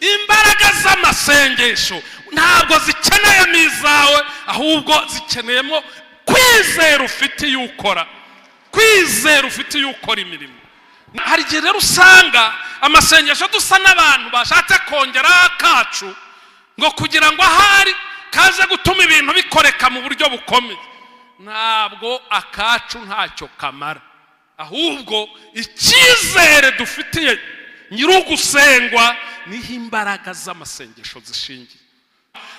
Imbaraga z'amasengesho ntabwo zikeneyemo izawe, ahubwo zikeneyemo kwizera ufite iyo ukora, kwizera ufite iyo ukora imirimo. Hari igihe rero usanga amasengesho dusa n'abantu bashatse kongeraho akacu, ngo kugira ngo ahari kaze gutuma ibintu bikoreka mu buryo bukomeye. Ntabwo akacu ntacyo kamara, ahubwo icyizere dufitiye nyir'ugusengwa niho imbaraga z'amasengesho zishingiye.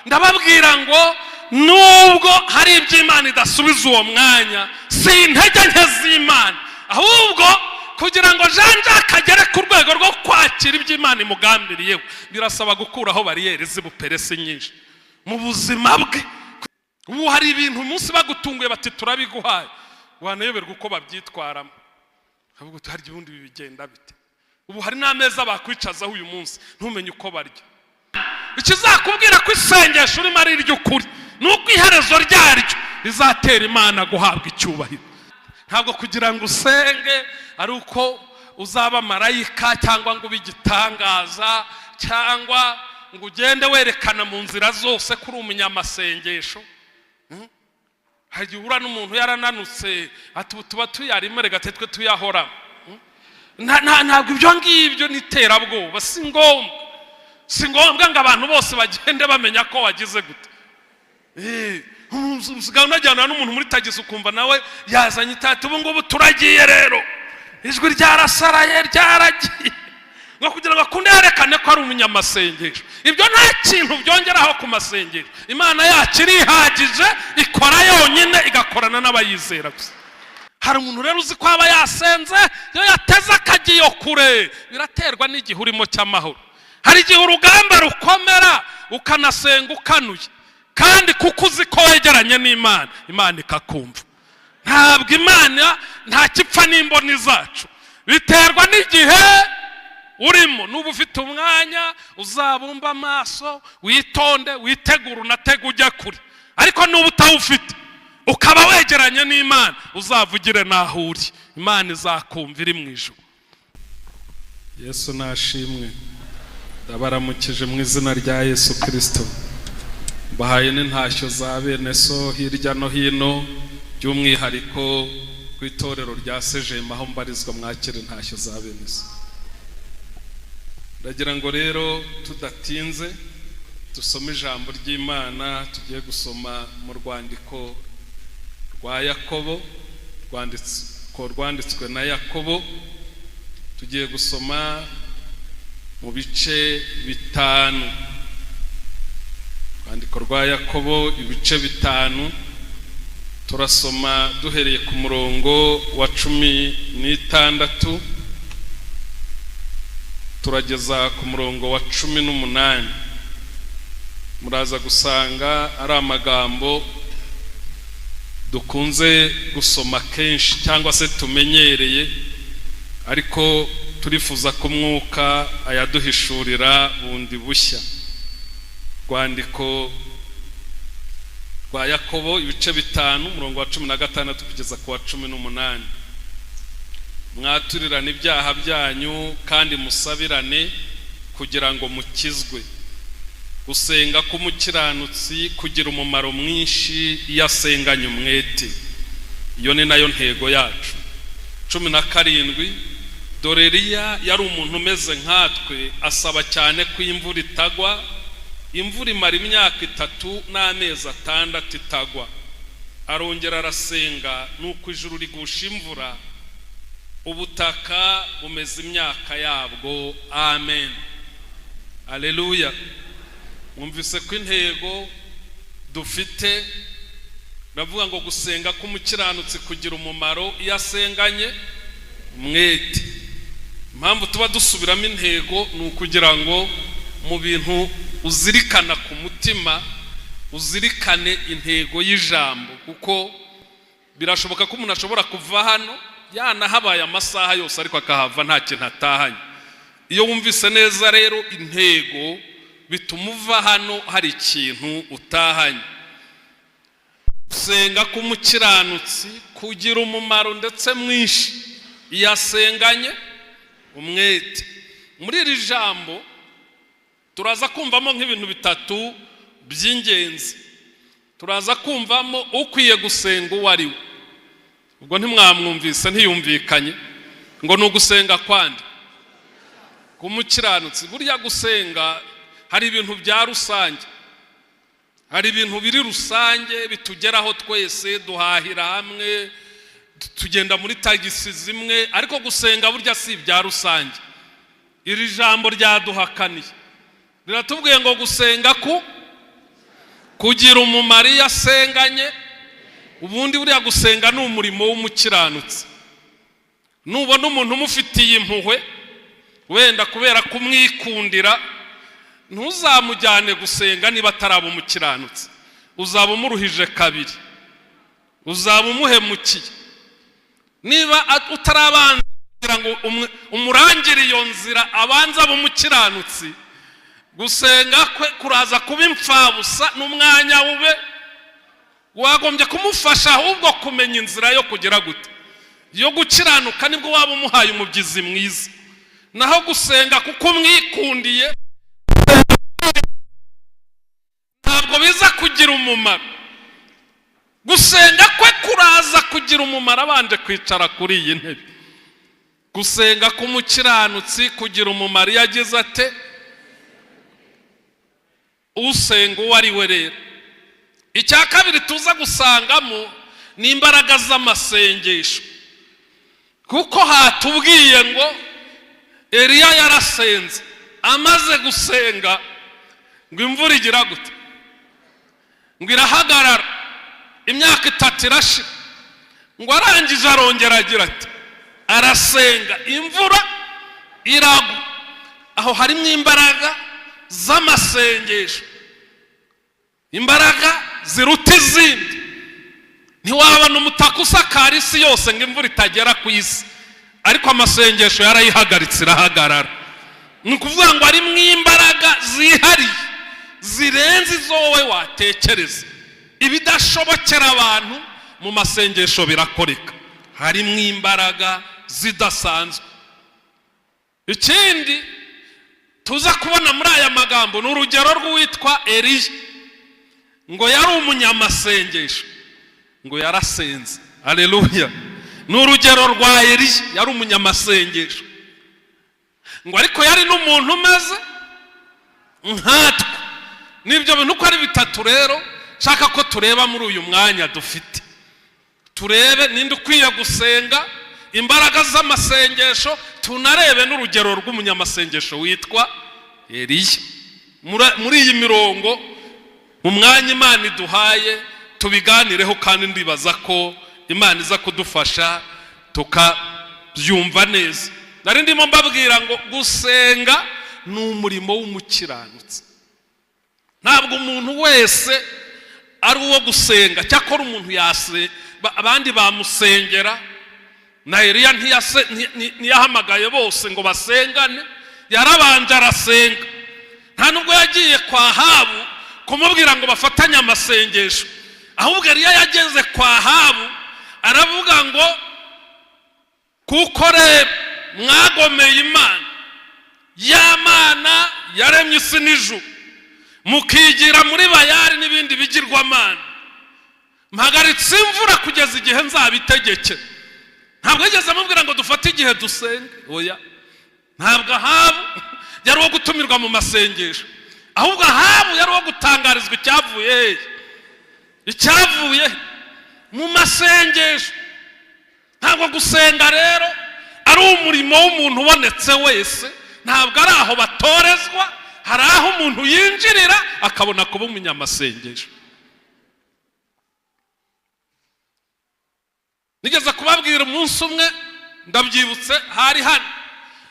Ndababwira ngo nubwo hari ibyo Imana idasubiza uwo mwanya, si intege nke z'Imana, ahubwo kugira ngo Jean Jacques agere ku rwego rwo kwakira ibyo Imana imugambiriyeho, birasaba gukuraho bariyeri z'ubuperesi nyinshi mu buzima bwe. Ubu hari ibintu umunsi bagutunguye bati: "Turabiguhaye", wanayoberwa uko babyitwaramo. Ahubwo harya ubundi bigenda bite? Ubu hari n'ameza bakwicazaho uyu munsi ntumenye uko barya. Ikizakubwira ko isengesho urimo ari iry'ukuri ni uko iherezo ryaryo rizatera Imana guhabwa icyubahiro. Ntabwo kugira ngo usenge ari uko uzaba marayika, cyangwa ngo ube igitangaza, cyangwa ngo ugende werekana mu nzira zose ko uri umunyamasengesho. Hari igihe uhura n'umuntu yarananutse, ati: "Ubu tuba tuyarimo, reka twe tuyahoramo." Ntabwo ibyo ngibyo ni iterabwoba, si ngombwa. Si ngombwa ngo abantu bose bagende bamenya ko wagize gute. Usigaye unajyana n'umuntu muri tagisi, ukumva nawe yazanye itati: "Ubu ngubu turagiye rero", ijwi ryarasaraye, ryaragiye, ngo kugira ngo akunde yerekane ko ari umunyamasengesho. Ibyo nta kintu byongeraho ku masengesho. Imana yacu irihagije, ikora yonyine, igakorana n'abayizera gusa. Hari umuntu rero uzi ko aba yasenze iyo yateze akagiyo kure. Biraterwa n'igihe urimo cy'amahoro. Hari igihe urugamba rukomera, ukanasenga ukanuye, kandi kuko uzi ko wegeranye n'Imana, Imana ikakumva. Ntabwo Imana nta kipfa n'imboni zacu, biterwa n'igihe urimo. Nuba ufite umwanya, uzabumba amaso, witonde, witegure, unatege ujya kure. Ariko nuba utawufite, ukaba wegeranye n'Imana, uzavugire n'aho uri, Imana izakumva iri mu ijuru. Yesu nashimwe. Ndabaramukije mu izina rya Yesu Kirisito. Mbahaye n'intashyo za bene so hirya no hino, by'umwihariko ku itorero rya Sejema aho mbarizwa. Mwakire intashyo za bene so. Ndagira ngo rero tudatinze dusome ijambo ry'Imana. Tugiye gusoma mu rwandiko rwa Yakobo, rwandiko rwanditswe na Yakobo. Tugiye gusoma mu bice 5, urwandiko rwa Yakobo ibice 5. Turasoma duhereye ku murongo wa 16, turageza ku murongo wa 18. Muraza gusanga ari amagambo dukunze gusoma kenshi cyangwa se tumenyereye, ariko turifuza ko Umwuka ayaduhishurira bundi bushya. Rwandiko rwa Yakobo ibice 5, umurongo wa 16 kugeza ku wa 18. Mwaturirane ibyaha byanyu kandi musabirane kugira ngo mukizwe. Gusenga k'umukiranutsi kugira umumaro mwinshi iyo asenganye umwete. Iyo ni nayo ntego yacu. 17: Dore Eliya yari umuntu umeze nkatwe, asaba cyane ko imvura itagwa, imvura imara imyaka 3 n'amezi 6 itagwa. Arongera arasenga, nuko ijuru rigusha imvura, ubutaka bumeza imyaka yabwo. Amen, aleluya. Mwumvise ko intego dufite ndavuga ngo gusenga k'umukiranutsi kugira umumaro iyo asenganye umwete. Impamvu tuba dusubiramo intego ni ukugira ngo mu bintu uzirikana ku mutima uzirikane intego y'ijambo, kuko birashoboka ko umuntu ashobora kuva hano yanahabaye amasaha yose, ariko akahava nta kintu atahanye. Iyo wumvise neza rero intego, bituma uva hano hari ikintu utahanye. Gusenga k'umukiranutsi kugira umumaro ndetse mwinshi iyo asenganye umwete. Muri iri jambo Turaza kumvamo nk'ibintu bitatu by'ingenzi. Turaza kumvamo ukwiye gusenga uwo ari we. Ubwo ntimwamwumvise, ntiyumvikanye ngo ni ugusenga kwandi k'umukiranutsi. Burya gusenga hari ibintu bya rusange, hari ibintu biri rusange bitugeraho twese, duhahira hamwe, tugenda muri tagisi zimwe, ariko gusenga burya si ibya rusange. Iri jambo ryaduhakaniye, riratubwiye ngo gusenga ku kugira umumaro iyo asenganye. Ubundi buriya gusenga ni umurimo w'umukiranutsi. Nubona umuntu umufitiye impuhwe, wenda kubera kumwikundira, ntuzamujyane gusenga niba ataraba umukiranutsi. Uzaba umuruhije kabiri, uzaba umuhemukiye. Niba utarabanza kugira ngo umurangire iyo nzira, abanze abe umukiranutsi, gusenga kwe kuraza kuba imfabusa n'umwanya ube wagombye kumufasha ahubwo kumenya inzira yo kugira gute, yo gukiranuka, nibwo waba umuhaye umubyizi mwiza. Naho gusenga kuko umwikundiye ntabwo biza kugira umumaro. Gusenga kwe kuraza kugira umumaro abanje kwicara kuri iyi ntebe. Gusenga k'umukiranutsi kugira umumaro iyo agize ate? Usenga uwo ari we. Rero icya kabiri tuza gusangamo ni imbaraga z'amasengesho, kuko hatubwiye ngo Eliya yarasenze, amaze gusenga ngo imvura igira gute? Ngo irahagarara, imyaka 3 irashira. Ngo arangije arongera agira ati arasenga, imvura iragwa. Aho harimo imbaraga z'amasengesho, imbaraga ziruta izindi. Ntiwabona umutaka usakara isi yose ngo imvura itagera ku isi, ariko amasengesho yarayihagaritse irahagarara. Ni ukuvuga ngo harimo imbaraga zihariye zirenze izo wowe watekereza. Ibidashobokera abantu mu masengesho birakoreka, harimo imbaraga zidasanzwe. Ikindi tuza kubona muri aya magambo ni urugero rw'uwitwa Eliya, ngo yari umunyamasengesho, ngo yarasenze. Aleluya! Ni urugero rwa Eliya, yari umunyamasengesho, ngo ariko yari n'umuntu umeze nkatwe. N'ibyo bintu uko ari bitatu rero nshaka ko tureba muri uyu mwanya dufite. Turebe ninde ukwiye gusenga, imbaraga z'amasengesho, tunarebe n'urugero rw'umunyamasengesho witwa Eliya. Muri iyi mirongo, mu mwanya Imana iduhaye, tubiganireho, kandi ndibaza ko Imana iza kudufasha tukabyumva neza. Nari ndimo mbabwira ngo gusenga ni umurimo w'umukiranutsi. Ntabwo umuntu wese ari uwo gusenga. Cyakora umuntu yase abandi bamusengera. Na Eliya ntiyahamagaye bose ngo basengane, yarabanje arasenga. Nta nubwo yagiye kwa Ahabu kumubwira ngo bafatanye amasengesho, ahubwo Eliya yageze kwa Ahabu aravuga ngo kuko rero mwagomeye Imana, ya Mana yaremye isi n'ijuru, mukigira muri Bayari n'ibindi bigirwamana, mpagaritse imvura kugeza igihe nzabitegekera. Ntabwo yigeze amubwira ngo dufate igihe dusenge, oya. Ntabwo Ahabu yari uwo gutumirwa mu masengesho, ahubwo Ahabu yari uwo gutangarizwa icyavuye hehe, icyavuye mu masengesho. Ntabwo gusenga rero ari umurimo w'umuntu ubonetse wese, ntabwo ari aho batorezwa. Hari aho umuntu yinjirira akabona kuba umunyamasengesho. Nigeze kubabwira umunsi umwe, ndabyibutse, hari hano,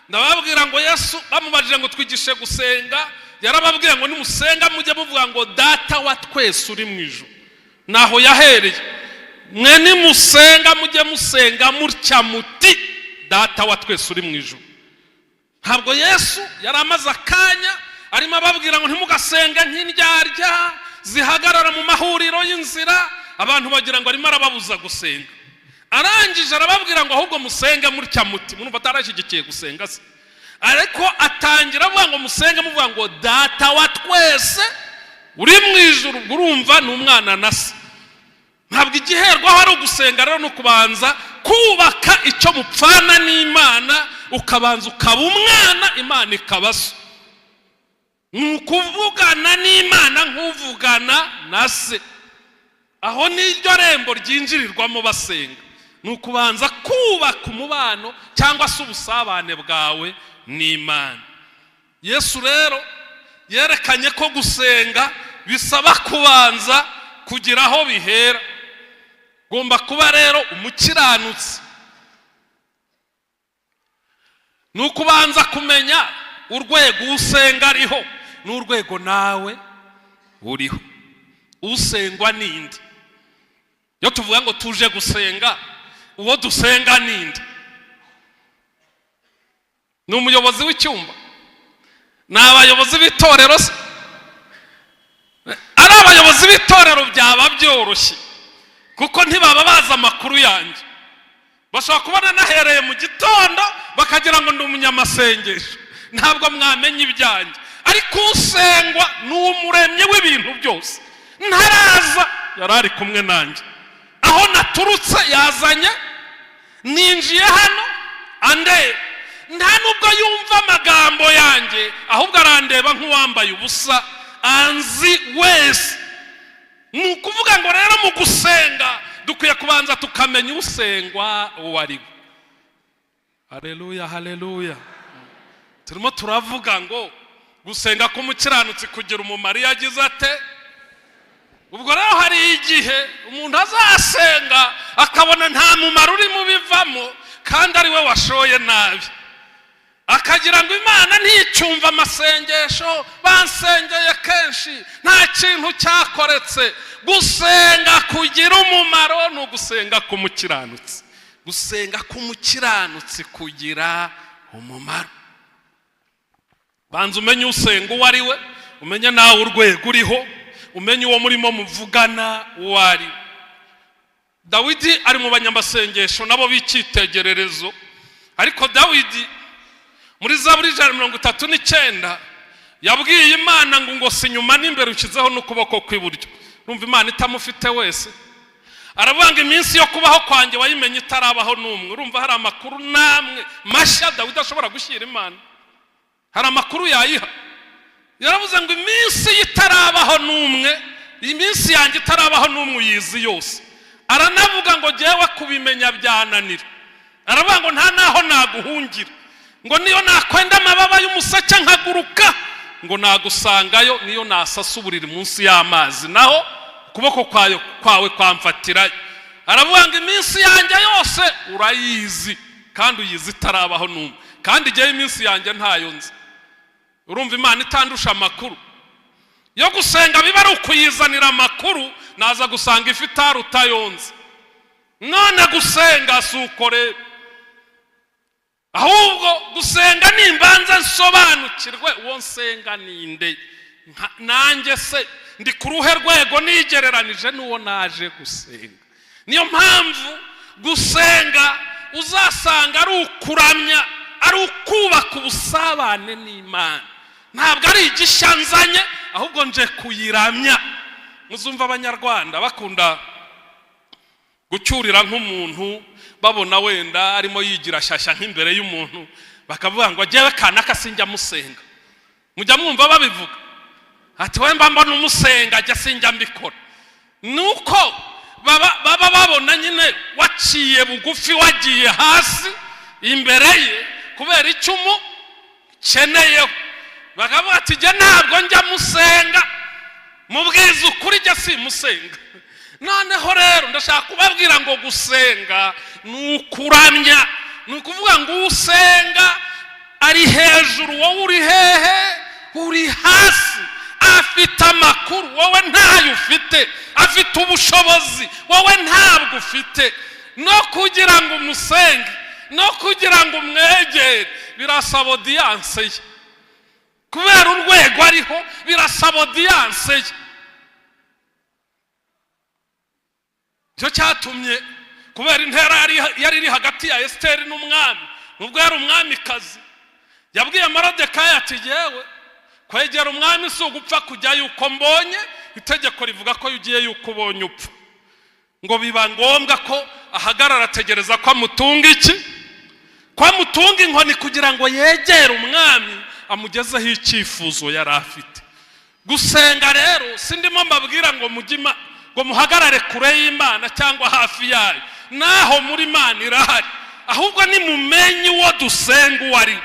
ndababwira ngo Yesu bamubajije ngo twigishe gusenga, yarababwiye ngo nimusenga mujye muvuga ngo Data wa twese uri mu ijuru. Naho yahereye: mwe nimusenga mujye musenga mutya muti Data wa twese uri mu ijuru. Ntabwo Yesu yari amaze akanya arimo ababwira ngo ntimugasenge nk'indyarya zihagarara mu mahuriro y'inzira, abantu bagira ngo arimo arababuza gusenga. Arangije arababwira ngo ahubwo musenge mutya muti. Murumva atarashyigikiye gusenga se? Ariko atangira avuga ngo musenge muvuga ngo Data wa twese uri mu ijuru. Ubwo urumva ni umwana na se. Ntabwo igiherwaho ari ugusenga rero, ni ukubanza kubaka icyo mupfana n'Imana, ukabanza ukaba umwana, Imana ikaba so. Ni ukuvugana n'Imana nk'uvugana na se. Aho niryo rembo ryinjirirwamo basenga, ni ukubanza kubaka umubano cyangwa se ubusabane bwawe n'Imana. Yesu rero yerekanye ko gusenga bisaba kubanza kugira aho bihera. Ugomba kuba rero umukiranutsi, ni ukubanza kumenya urwego usenga ariho n'urwego nawe uriho. Usengwa n'indi? Iyo tuvuga ngo tuje gusenga, uwo dusenga n'indi? Ni umuyobozi w'icyumba? Ni abayobozi b'itorero se? Ari abayobozi b'itorero byaba byoroshye, kuko ntibaba bazi amakuru yanjye. Bashobora kubona nahereye mu gitondo bakagira ngo ndi umunyamasengesho. Ntabwo mwamenya ibyanjye. Ariko usengwa ni Umuremyi w'ibintu byose. Ntaraza yari ari kumwe nanjye, aho naturutse yazanye, ninjiye hano andeba. Nta nubwo yumva amagambo yanjye, ahubwo arandeba nk'uwambaye ubusa, anzi wese. Ni ukuvuga ngo rero mu gusenga dukwiye kubanza tukamenya usengwa uwo ari we. Hareruya, hareruya! Turimo turavuga ngo gusenga k'umukiranutsi kugira umumaro iyo agize ate? Ubwo rero hari igihe umuntu azasenga akabona nta mumaro urimo ubivamo, kandi ari we washoye nabi, akagira ngo Imana nticyumve amasengesho, bansengeye kenshi nta kintu cyakoretse. Gusenga kugira umumaro ni ugusenga k'umukiranutsi. Gusenga k'umukiranutsi kugira umumaro. Banza umenye usenga uwo ari we, umenye nawe urwego uriho, umenye uwo murimo muvugana uwo ari we. Dawidi ari mu banyamasengesho nabo b'icyitegererezo. Ariko Dawidi muri Zaburi 139 yabwiye Imana ngo si inyuma n'imbere, ushyizeho n'ukuboko kw'iburyo. Urumva Imana itamufite wese? Aravuga ngo iminsi yo kubaho kwanjye wayimenye itarabaho n'umwe. Urumva hari amakuru n'amwe mashya Dawidi ashobora gushyira Imana? Hari amakuru yayiha? Yaravuze ngo iminsi ye itarabaho n'umwe, iminsi yanjye itarabaho n'umwe uyizi yose. Aranavuga ngo ngewe kubimenya byananira. Aravuga ngo nta naho naguhungira, ngo niyo nakwenda amababa y'umuseke nkaguruka, ngo nagusangayo, niyo nasasa uburiri munsi y'amazi, naho ukuboko kwawe kwamfatirayo. Aravuga ngo iminsi yanjye yose urayizi, kandi uyizi itarabaho n'umwe, kandi igihe iminsi yanjye ntayo nzi. Urumva Imana itandusha amakuru? Yo gusenga biba ari ukuyizanira amakuru, naza gusanga ifite arutayonze. None gusenga si uko rero, ahubwo gusenga nimbanza nsobanukirwe uwo nsenga ninde, nanjye se ndi ku ruhe rwego nigereranije n'uwo naje gusenga. Niyo mpamvu gusenga uzasanga ari ukuramya, ari ukubaka ubusabane n'Imana. Ntabwo ari igishya nzanye, ahubwo nje kuyiramya. Muzumva Abanyarwanda bakunda gucyurira nk'umuntu, babona wenda arimo yigira shyashya nk'imbere y'umuntu, bakavuga ngo jyewe kanaka sinjya musenga. Mujya mwumva babivuga ati we mba mbona umusenga, ajya sinjya mbikora. Nuko baba babona nyine waciye bugufi, wagiye hasi imbere ye kubera icyo umukeneyeho, bakavuga ati jye ntabwo njya musenga, mubwiza ukuri jya simusenga. Noneho rero ndashaka kubabwira ngo gusenga ni ukuramya. Ni ukuvuga ngo usenga ari hejuru, wowe uri hehe? Uri hasi. Afite amakuru, wowe ntayo ufite. Afite ubushobozi, wowe ntabwo ufite. No kugira ngo umusenge, no kugira ngo umwegere, birasaba audience ye. Kubera urwego ariho, birasaba audience ye. Nicyo cyatumye, kubera intera yari iri hagati ya Esiteri n'umwami, nubwo yari umwamikazi. Yabwiye Morodekayi ati: "Yewe, kwegera umwami si ugupfa kujya yuko mbonye. Itegeko rivuga ko iyo ugiye yuko ubonye upfa." Ngo biba ngombwa ko ahagarara, ategereza ko amutunga iki, ko amutunga inkoni, kugira ngo yegere umwami amugezeho icyifuzo yari afite. Gusenga rero, si ndimo mbabwira ngo mujye ngo muhagarare kure y'Imana cyangwa hafi yayo. Naho muri Imana irahari. Ahubwo nimumenye uwo dusenga uwo ari we,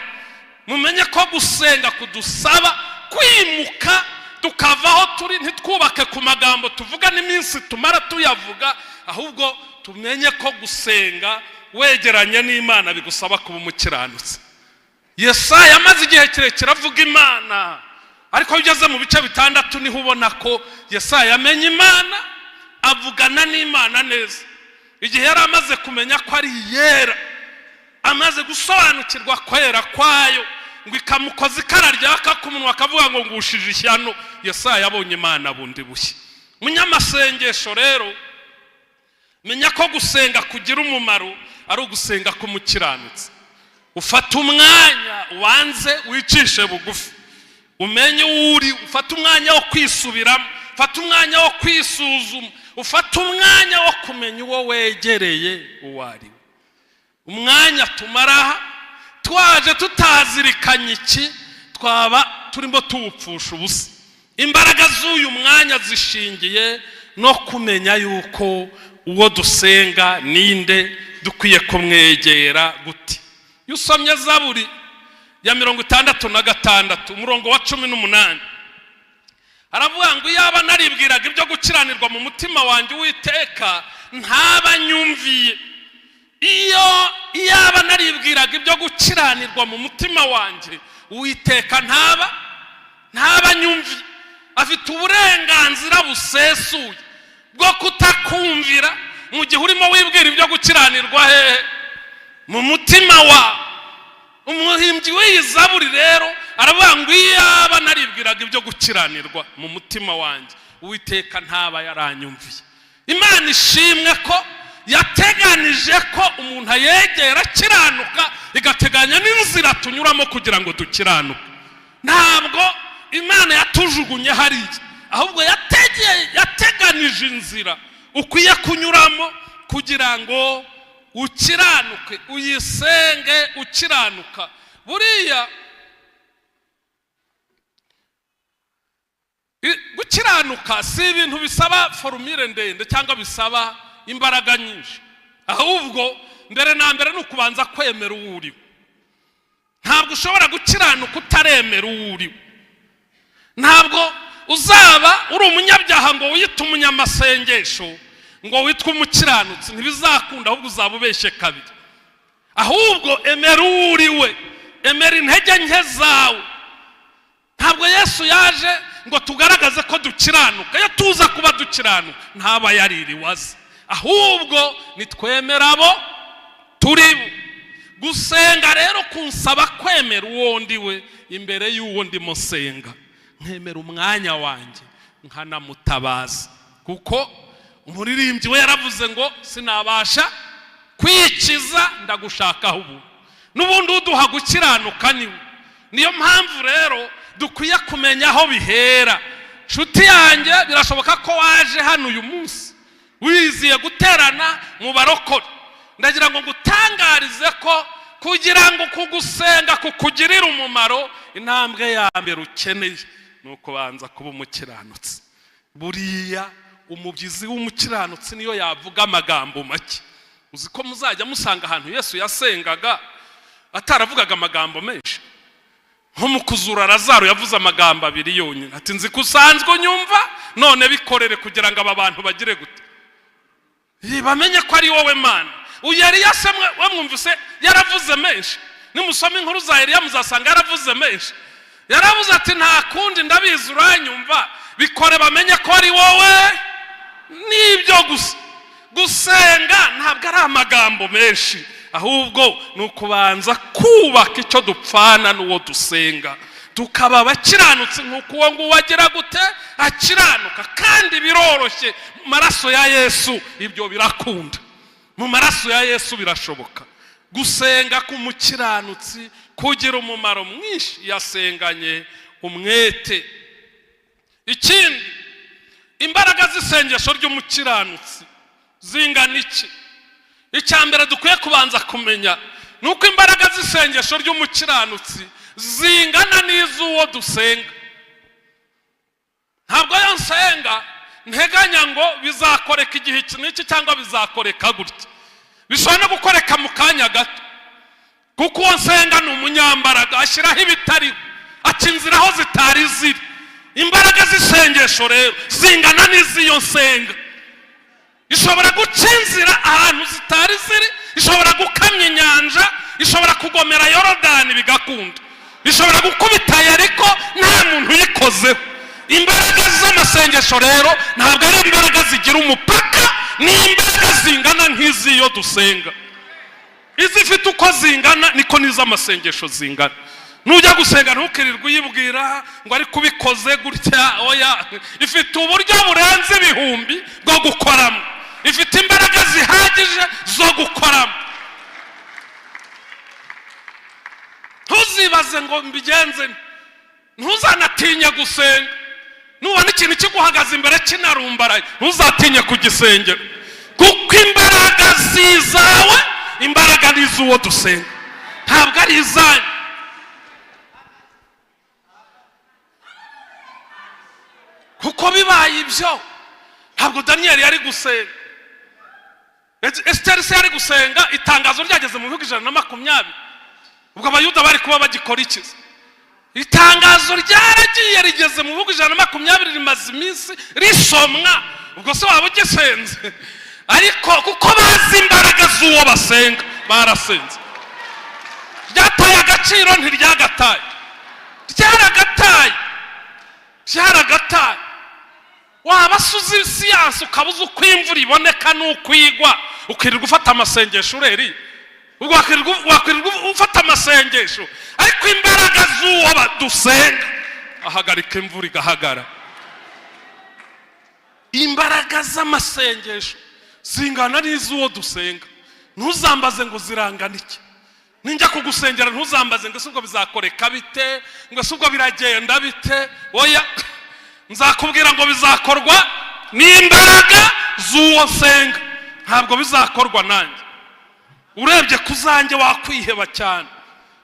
mumenye ko gusenga kudusaba kwimuka tukava aho turi, ntitwubake ku magambo tuvuga n'iminsi tumara tuyavuga. Ahubwo tumenye ko gusenga wegeranye n'Imana bigusaba kuba umukiranutsi. Yesaya amaze igihe kirekire avuga Imana, ariko iyo ugeze mu bice 6 niho ubona ko Yesaya yamenye Imana, avugana n'Imana neza. Igihe yari amaze kumenya ko ari iyera, amaze gusobanukirwa kwera kwayo, ngo ikamukoza ikara ryaka ku munwa, akavuga ngo: "Ngushije ishyano." Yesaya yabonye Imana bundi bushya. Munyamasengesho rero, menya ko gusenga kugira umumaro ari ugusenga k'umukiranutsi. Ufata umwanya, ubanze wicishe bugufi, umenye uwo uri. Ufate umwanya wo kwisubiramo, ufate umwanya wo kwisuzuma, ufate umwanya wo kumenya uwo wegereye uwo ari we. Umwanya tumara aha twaje tutazirikanye iki, twaba turimo tuwupfusha ubusa. Imbaraga z'uyu mwanya zishingiye no kumenya yuko uwo dusenga ninde, dukwiye kumwegera gute. Iyo usomye Zaburi ya 66, umurongo wa 18, aravuga ngo: "Iyaba naribwiraga ibyo gukiranirwa mu mutima wanjye, Uwiteka ntaba nyumviye." Iyo iyaba naribwiraga ibyo gukiranirwa mu mutima wanjye, Uwiteka ntaba nyumviye. Afite uburenganzira busesuye bwo kutakumvira mu gihe urimo wibwira ibyo gukiranirwa hehe? Mu mutima wawe. Umuhimbyi w'iyi zaburi rero aravuga ngo: "Iyaba naribwiraga ibyo gukiranirwa mu mutima wanjye, Uwiteka ntaba yaranyumviye." Imana ishimwe ko yateganije ko umuntu ayegera akiranuka, igateganya n'inzira tunyuramo kugira ngo dukiranuke. Ntabwo Imana yatujugunye hariya, ahubwo yateganije inzira ukwiye kunyuramo kugira ngo ukiranuke, uyisenge ukiranuka. Buriya gukiranuka si ibintu bisaba formule ndende cyangwa bisaba imbaraga nyinshi. Ahubwo mbere na mbere ni ukubanza kwemera uwo uriwe. Ntabwo ushobora gukiranuka utaremera uwo uriwe. Ntabwo uzaba uri umunyabyaha ngo wiyite umunyamasengesho, ngo witwe umukiranutsi. Ntibizakunda, ahubwo uzaba ubeshye kabiri. Ahubwo emera uwo uriwe, emera intege nke zawe. Ntabwo Yesu yaje ngo tugaragaze ko dukiranuka. Iyo tuza kuba dukiranuka, ntaba yaririwe aza. Ahubwo nitwemera abo turi bo. Gusenga rero kunsaba kwemera uwo ndi we imbere y'uwo ndimo nsenga, nkemera umwanya wanjye, nkanamutabaza, kuko umuririmbyi we yaravuze ngo: "Sinabasha kwikiza, ndagushakaho ubu." N'ubundi uduha gukiranuka niwe. Niyo mpamvu rero dukwiye kumenya aho bihera. Nshuti yanjye, birashoboka ko waje hano uyu munsi wiziye guterana mu barokore. Ndagira ngo ngutangarize ko kugira ngo kugusenga kukugirire umumaro, intambwe ya mbere ukeneye ni ukubanza kuba umukiranutsi. Buriya umubyizi w'umukiranutsi niyo yavuga amagambo make. Uzi ko muzajya musanga ahantu Yesu yasengaga ataravugaga amagambo menshi? Nko mu kuzura Lazaro yavuze amagambo abiri yonyine, ati: "Nzi ko usanzwe unyumva, none bikorere kugira ngo aba bantu bagire gute? Bamenye ko ari wowe Mana." Uyu Eliya se we mwumvise yaravuze menshi? Nimusoma inkuru za Eliya muzasanga yaravuze menshi. Yaravuze ati: "Nta kundi, ndabizi uranyumva, bikore bamenye ko ari wowe." Nibyo gusa. Gusenga ntabwo ari amagambo menshi, ahubwo ni ukubanza kubaka icyo dupfana n'uwo dusenga, tukaba abakiranutsi nk'uko uwo nguwo agira gute? Akiranuka. Kandi biroroshye mu maraso ya Yesu, ibyo birakunda. Mu maraso ya Yesu birashoboka. Gusenga k'umukiranutsi kugira umumaro mwinshi, yasenganye umwete. Ikindi, imbaraga z'isengesho ry'umukiranutsi zingana iki? Icya mbere dukwiye kubanza kumenya ni uko imbaraga z'isengesho ry'umukiranutsi zingana n'iz'uwo dusenga. Ntabwo iyo nsenga nteganya ngo bizakoreka igihe iki n'iki cyangwa bizakoreka gutya. Bishobora no gukoreka mu kanya gato, kuko uwo nsenga ni umunyambaraga, ashyiraho ibitariho, aca inzira aho zitari ziri. Imbaraga z'isengesho rero zingana n'iz'iyo nsenga. Ishobora guca inzira ahantu zitari ziri, ishobora gukamya inyanja, ishobora kugomera Yorodani bigakunda, ishobora gukubita Yeriko nta muntu uyikozeho. Imbaraga z'amasengesho rero ntabwo ari imbaraga zigira umupaka, ni imbaraga zingana nk'iz'iyo dusenga. Izifite uko zingana niko n'iz'amasengesho zingana. Nujya gusenga ntukirirwe uyibwira ngo ariko ubikoze gutya, oya. Ifite uburyo burenze ibihumbi bwo gukoramo, ifite imbaraga zihagije zo gukoramo. Ntuzibaze ngo mbigenze, ntuzanatinye gusenga. Nubona ikintu kiguhagaze imbere kinarumbaraye, ntuzatinye kugisengera, kuko imbaraga zizawe, imbaraga ni iz'uwo dusenga, ntabwo ari izanyu. Kuko bibaye ibyo, ntabwo Daniyeli yari gusenga, Esiteri se yari gusenga itangazo ryageze mu bihugu 120? Ubwo Abayuda bari kuba bagikora iki? Itangazo ryaragiye rigeze mu bihugu 120, rimaze iminsi risomwa, ubwo se waba ugisenze? Ariko kuko bazi imbaraga z'uwo basenga, barasenze. Ryataye agaciro? Ntiryagataye, ryaragataye, ryaragataye. Waba se uzi siyansi, ukaba uzi uko imvura iboneka n'uko igwa, ukirirwa ufata amasengesho ureri? Ubwo wakwirirwa ufata amasengesho? Ariko imbaraga z'uwo dusenga ahagarika imvura igahagara. Imbaraga z'amasengesho zingana n'iz'uwo dusenga. Ntuzambaze ngo zirangana iki. Ninjya kugusengera ntuzambaze ngo ese ubwo bizakoreka bite, ngo ese ubwo biragenda bite. Oya, nzakubwira ngo bizakorwa n'imbaraga z'uwo nsenga, ntabwo bizakorwa nanjye. Urebye ku zanjye wakwiheba cyane,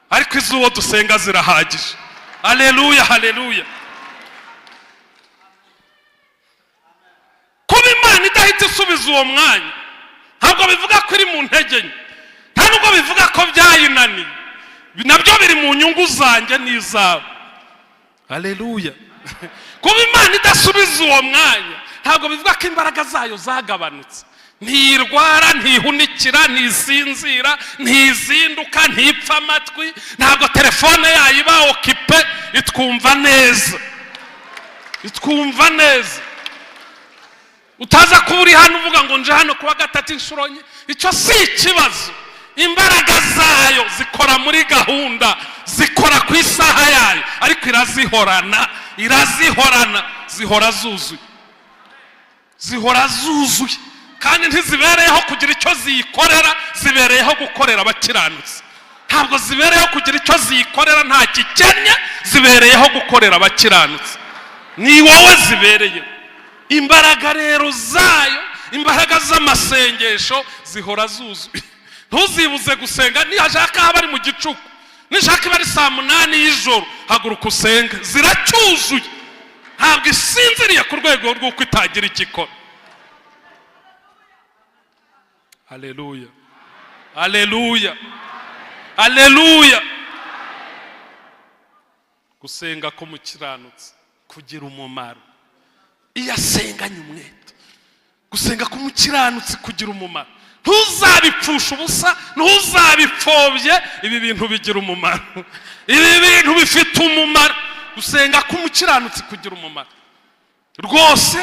ariko iz'uwo dusenga zirahagije. Haleluya, haleluya. Kuba Imana idahita isubiza uwo mwanya ntabwo bivuga ko iri mu ntege nke, nta nubwo bivuga ko byayinaniye, nabyo biri mu nyungu zanjye n'izawe. Haleluya. Kuba Imana idasubiza uwo mwanya ntabwo bivuga ko imbaraga zayo zagabanutse. Ntirwara, ntihunikira, ntisinzira, ntizinduka, ntipfa amatwi, ntabwo telefone yayo iba occupée. Itwumva neza, itwumva neza. Utaza kuba uri hano uvuga ngo nje hano kuwa gatatu inshuro nke, icyo si ikibazo. Imbaraga zayo zikora muri gahunda, zikora ku isaha yayo, ariko irazihorana, irazihorana, zihora zuzuye, zihora zuzuye, kandi ntizibereyeho kugira icyo ziyikorera, zibereyeho gukorera abakiranutsi. Ntabwo zibereyeho kugira icyo ziyikorera, nta gikennye, zibereyeho gukorera abakiranutsi. Ni wowe zibereyeho. Imbaraga rero zayo, imbaraga z'amasengesho zihora zuzuye. Ntuzibuze gusenga. Nihashaka haba ari mu gicuku, nishaka iba ari saa 8 y'ijoro, haguruka usenge, ziracyuzuye. Ntabwo isinziriye ku rwego rw'uko itagira icyo ikora. Haleluya, haleluya, haleluya. Gusenga k'umukiranutsi kugira umumaro iyo asenganye umwete. Gusenga k'umukiranutsi kugira umumaro. Ntuzabipfushe ubusa, ntuzabipfobye. Ibi bintu bigira umumaro, ibi bintu bifite umumaro. Gusenga k'umukiranutsi kugira umumaro rwose.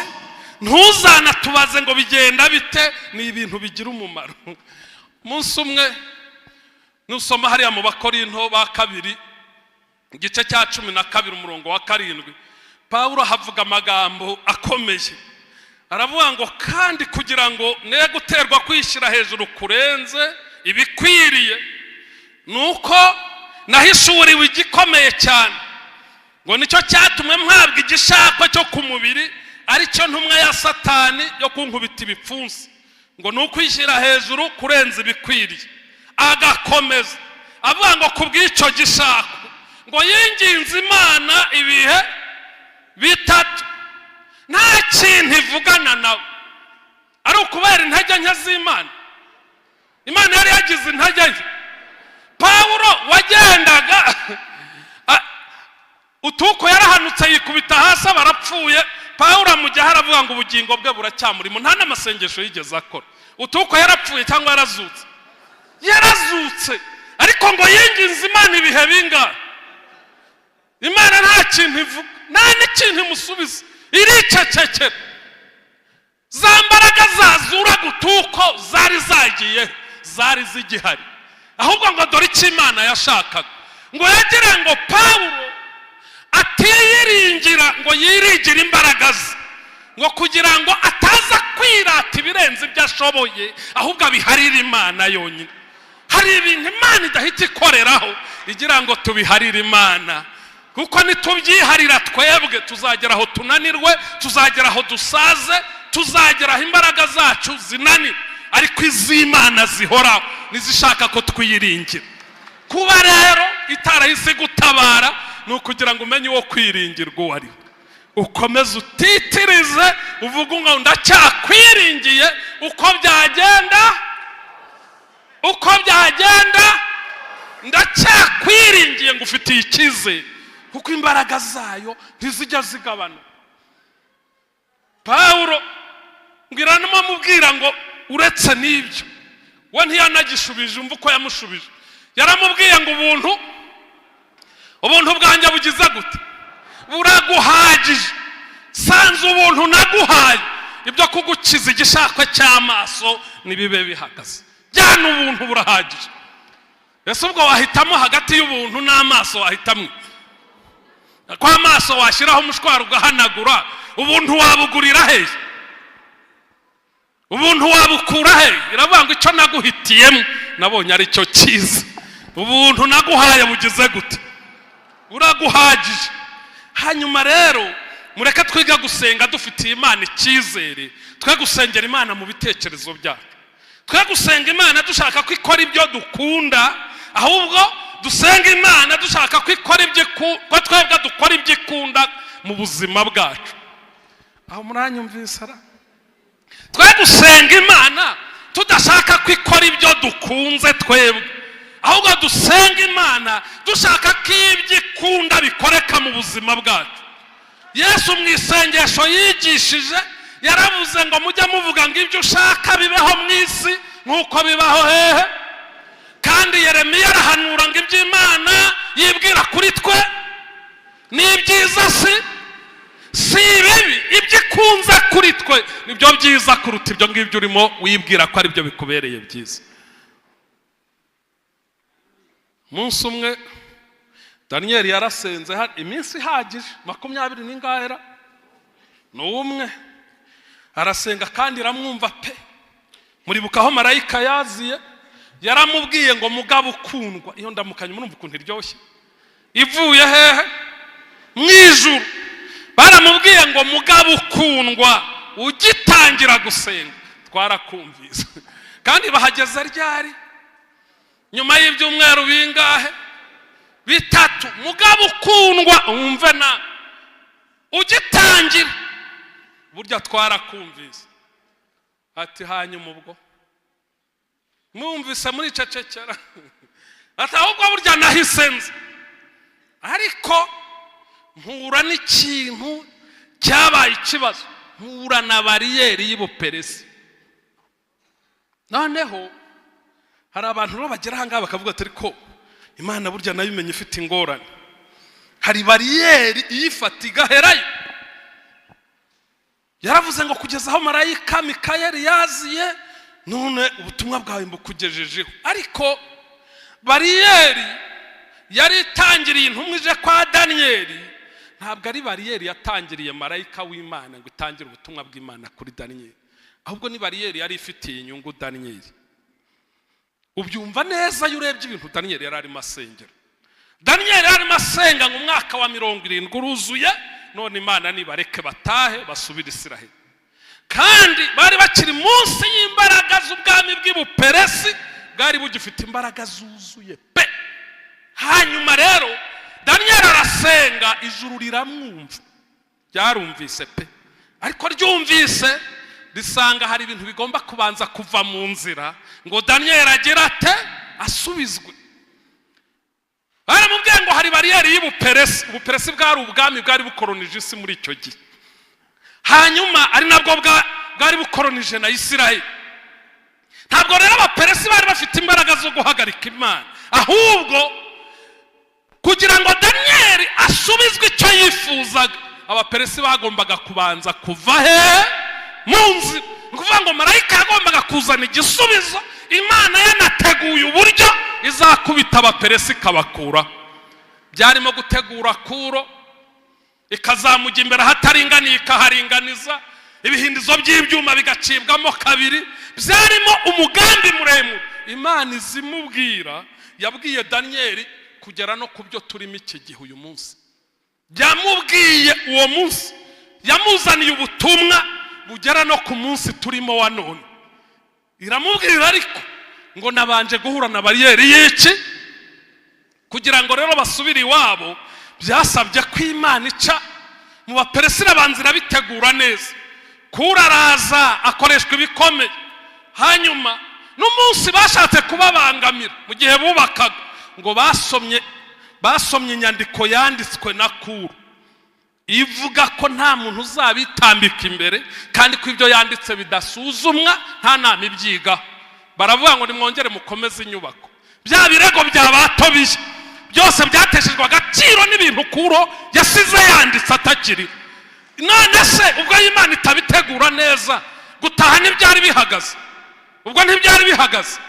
Ntuzanatubaze ngo bigenda bite, ni ibintu bigira umumaro. Umunsi umwe nusoma hariya mu Bakorinto ba kabiri, igice cya 12 umurongo wa 7, Pawulo havuga amagambo akomeye. Aravuga ngo kandi kugira ngo ne guterwa kwishyira hejuru kurenze ibikwiriye, Ni uko nahishuriwe igikomeye cyane, ngo nicyo cyatumwe mpabwa igishakwe cyo ku mubiri, aricyo ntumwa ya Satani yo kunkubita ibipfunsi, ngo ni ukwishyira hejuru kurenza ibikwiriye. Agakomeza avuga ngo ku bw'icyo gishako ngo yinginze Imana ibihe 3, nta kintu ivugana nawe. Ari ukubera intege nke z'Imana? Imana yari yagize intege nke? Pawulo wagendaga, utuko yarahanutse yikubita hasi, aba arapfuye. Pawulo amujyaho aravuga ngo ubugingo bwe buracyamurimo. Nta n'amasengesho yigeze akora. Utuko yarapfuye cyangwa yarazutse? Yarazutse. Ariko ngo yinginze Imana ibihe bingahe? Imana nta kintu ivuga, nta n'ikintu imusubiza, iricecekera. Za mbaraga zazura gutuko zari zagiye? Zari zigihari. Ahubwo ngo dore icyo Imana yashakaga, ngo yagira ngo Pawulo atiyiringira, ngo yiringire imbaraga ze, ngo kugira ngo ataza kwirata ibirenze ibyo ashoboye, ahubwo abiharire Imana yonyine. Hari ibintu Imana idahita ikoreraho, igira ngo tubiharire Imana, kuko nitubyiharira twebwe tuzagera aho tunanirwe, tuzagera aho dusaze, tuzagera aho imbaraga zacu zinanirwe. Ariko iz'Imana zihoraho nizishaka ko twiyiringira. Kuba rero itarahise gutabara ni ukugira ngo umenye uwo kwiringirwa uwo ari we, ukomeze utitirize uvuge ngo ndacakwiringiye uko byagenda, uko byagenda ndacyakwiringiye, ngo ufitiye icyizere, kuko imbaraga zayo ntizijya zigabanuka. Pawulo mbwira mubwira ngo uretse n'ibyo, we ntiyanagishubije. Umva uko yamushubije, yaramubwiye ngo ubuntu bwanjye bugize gute? Buraguhagije. Sanze ubuntu naguhaye, ibyo kugukiza igishakwe cy'amaso ntibibe bihagaze. Jyana ubuntu, burahagije. Ese ubwo wahitamo hagati y'ubuntu n'amaso? Wahitamo ko amaso washyiraho umushwaro ugahanagura? Ubuntu wabugurira hehe? Ubuntu wabukura he? Iravuga ngo icyo naguhitiyemo nabonye ari cyo cyiza. Ubuntu naguhaye bugize gute? Buraguhagije. Hanyuma rero mureke twiga gusenga dufitiye Imana icyizere. Twe gusengera Imana mu bitekerezo byacu, twe gusenga Imana dushaka ko ikora ibyo dukunda, ahubwo dusenga Imana dushaka ko ikora ibyo, ko twebwe dukora ibyo ikunda mu buzima bwacu. Aho muranyumvise ra? Twe gusenga Imana tudashaka ko ikora ibyo dukunze twebwe, ahubwo dusenga Imana dushaka ko ibyo ikunda bikoreka mu buzima bwacu. Yesu mu isengesho yigishije yaravuze ngo mujye muvuga ngo ibyo ushaka bibeho mu isi nk'uko bibaho hehe? Kandi Yeremiya arahanura ngo ibyo Imana yibwira kuri twe ni ibyiza, si ibibi. Ibyo ikunze kuri twe nibyo byiza kuruta ibyo ngibyo urimo wibwira ko ari byo bikubereye byiza. Umunsi umwe Daniyeli yarasenze iminsi ihagije, 20 n'ingahera ni umwe, arasenga kandi iramwumva pe. Muribuka aho marayika yaziye, yaramubwiye ngo mugabo ukundwa. Iyo ndamukanye murumva ukuntu iryoshye, ivuye hehe? Mu ijuru. Baramubwiye ngo mugabo ukundwa, ugitangira gusenga twarakumvise. Kandi bahageze ryari? Nyuma y'ibyumweru bingahe? 3. Mugabo ukundwa, wumve na ugitangira burya twarakumvise. Ati hanyuma ubwo mwumvise muricecekera? Ati ahubwo burya nahise nzi, ariko mpura n'ikintu cyabaye ikibazo, mpura na bariyeri y'Ubuperesi. Noneho hari abantu rero bagera aha ngaha bakavuga ati ariko Imana burya nayo imenya ifite ingorane, hari bariyeri iyifata igaherayo. Yaravuze ngo kugeza aho marayika Mikayeli yaziye, none ubutumwa bwawe mbukugejejeho. Ariko bariyeri yari itangiriye intumwa ije kwa Daniyeli, ntabwo ari bariyeri yatangiriye marayika w'Imana ngo itangire ubutumwa bw'Imana kuri Daniyeli, ahubwo ni bariyeri yari ifitiye inyungu Daniyeli. Ubyumva neza iyo urebye ibintu Daniyeli yari arimo asengera. Daniyeli yari arimo asenga ngo umwaka wa 70 uruzuye, none Imana nibareke batahe basubire Isiraheli. Kandi bari bakiri munsi y'imbaraga z'ubwami bw'Ibuperesi, bwari bugifite imbaraga zuzuye pe. Hanyuma rero Daniyeli arasenga, ijuru riramwumva, ryarumvise pe. Ariko ryumvise risanga hari ibintu bigomba kubanza kuva mu nzira ngo Daniyeli agere ate? Asubizwe. Baramubwiye ngo hari bariyeri y'Ubuperesi. Ubuperesi bwari ubwami bwari bukoronije isi muri icyo gihe, hanyuma ari nabwo bwari bukoronije na Isiraheli. Ntabwo rero Abaperesi bari bafite imbaraga zo guhagarika Imana, ahubwo kugira ngo Daniyeli asubizwe icyo yifuzaga, Abaperesi bagombaga kubanza kuva he? Mu nzira. Ni ukuvuga ngo marayika yagombaga kuzana igisubizo, Imana yanateguye uburyo izakubita Abaperesi ikabakura. Byarimo gutegura Kuro, ikazamujya imbere ahataringaniye ikaharinganiza, ibihindizo by'ibyuma bigacibwamo kabiri. Byarimo umugambi muremure Imana izimubwira. Yabwiye Daniyeli kugera no ku byo turimo iki gihe uyu munsi. Yamubwiye uwo munsi, yamuzaniye ubutumwa bugera no ku munsi turimo wa none. Iramubwira ariko ngo nabanje guhura na bariyeri y'iki? Kugira ngo rero basubire iwabo, byasabye ko Imana ica mu Baperesi, irabanza irabitegura neza. Kuro araza akoreshwa ibikomeye. Hanyuma n'umunsi bashatse kubabangamira mu gihe bubakaga, ngo basomye inyandiko yanditswe na Kuro ivuga ko nta muntu uzabitambika imbere, kandi ko ibyo yanditse bidasuzumwa, nta nama ibyigaho. Baravuga ngo nimwongere mukomeze inyubako. Bya birego bya Batobiye byose byateshejwe agaciro n'ibintu Kuro yasize yanditse atakiri. None se ubwo Imana itabitegura neza, gutaha ntibyari bihagaze? Ubwo ntibyari bihagaze?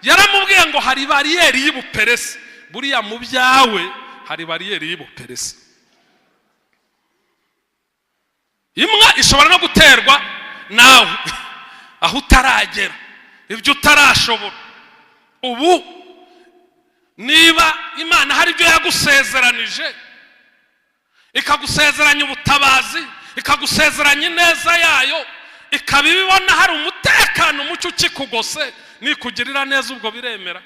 Yaramubwiye ngo hari bariyeri y'Ubuperesi. Buriya mu byawe hari bariyeri y'Ubuperesi imwe ishobora no guterwa nawe, aho utaragera, ibyo utarashobora. Ubu niba Imana hari ibyo yagusezeranije, ikagusezeranya ubutabazi, ikagusezeranya ineza yayo, ikaba ibibona hari umutekano muke ukikugose, nikugirira neza ubwo biremera?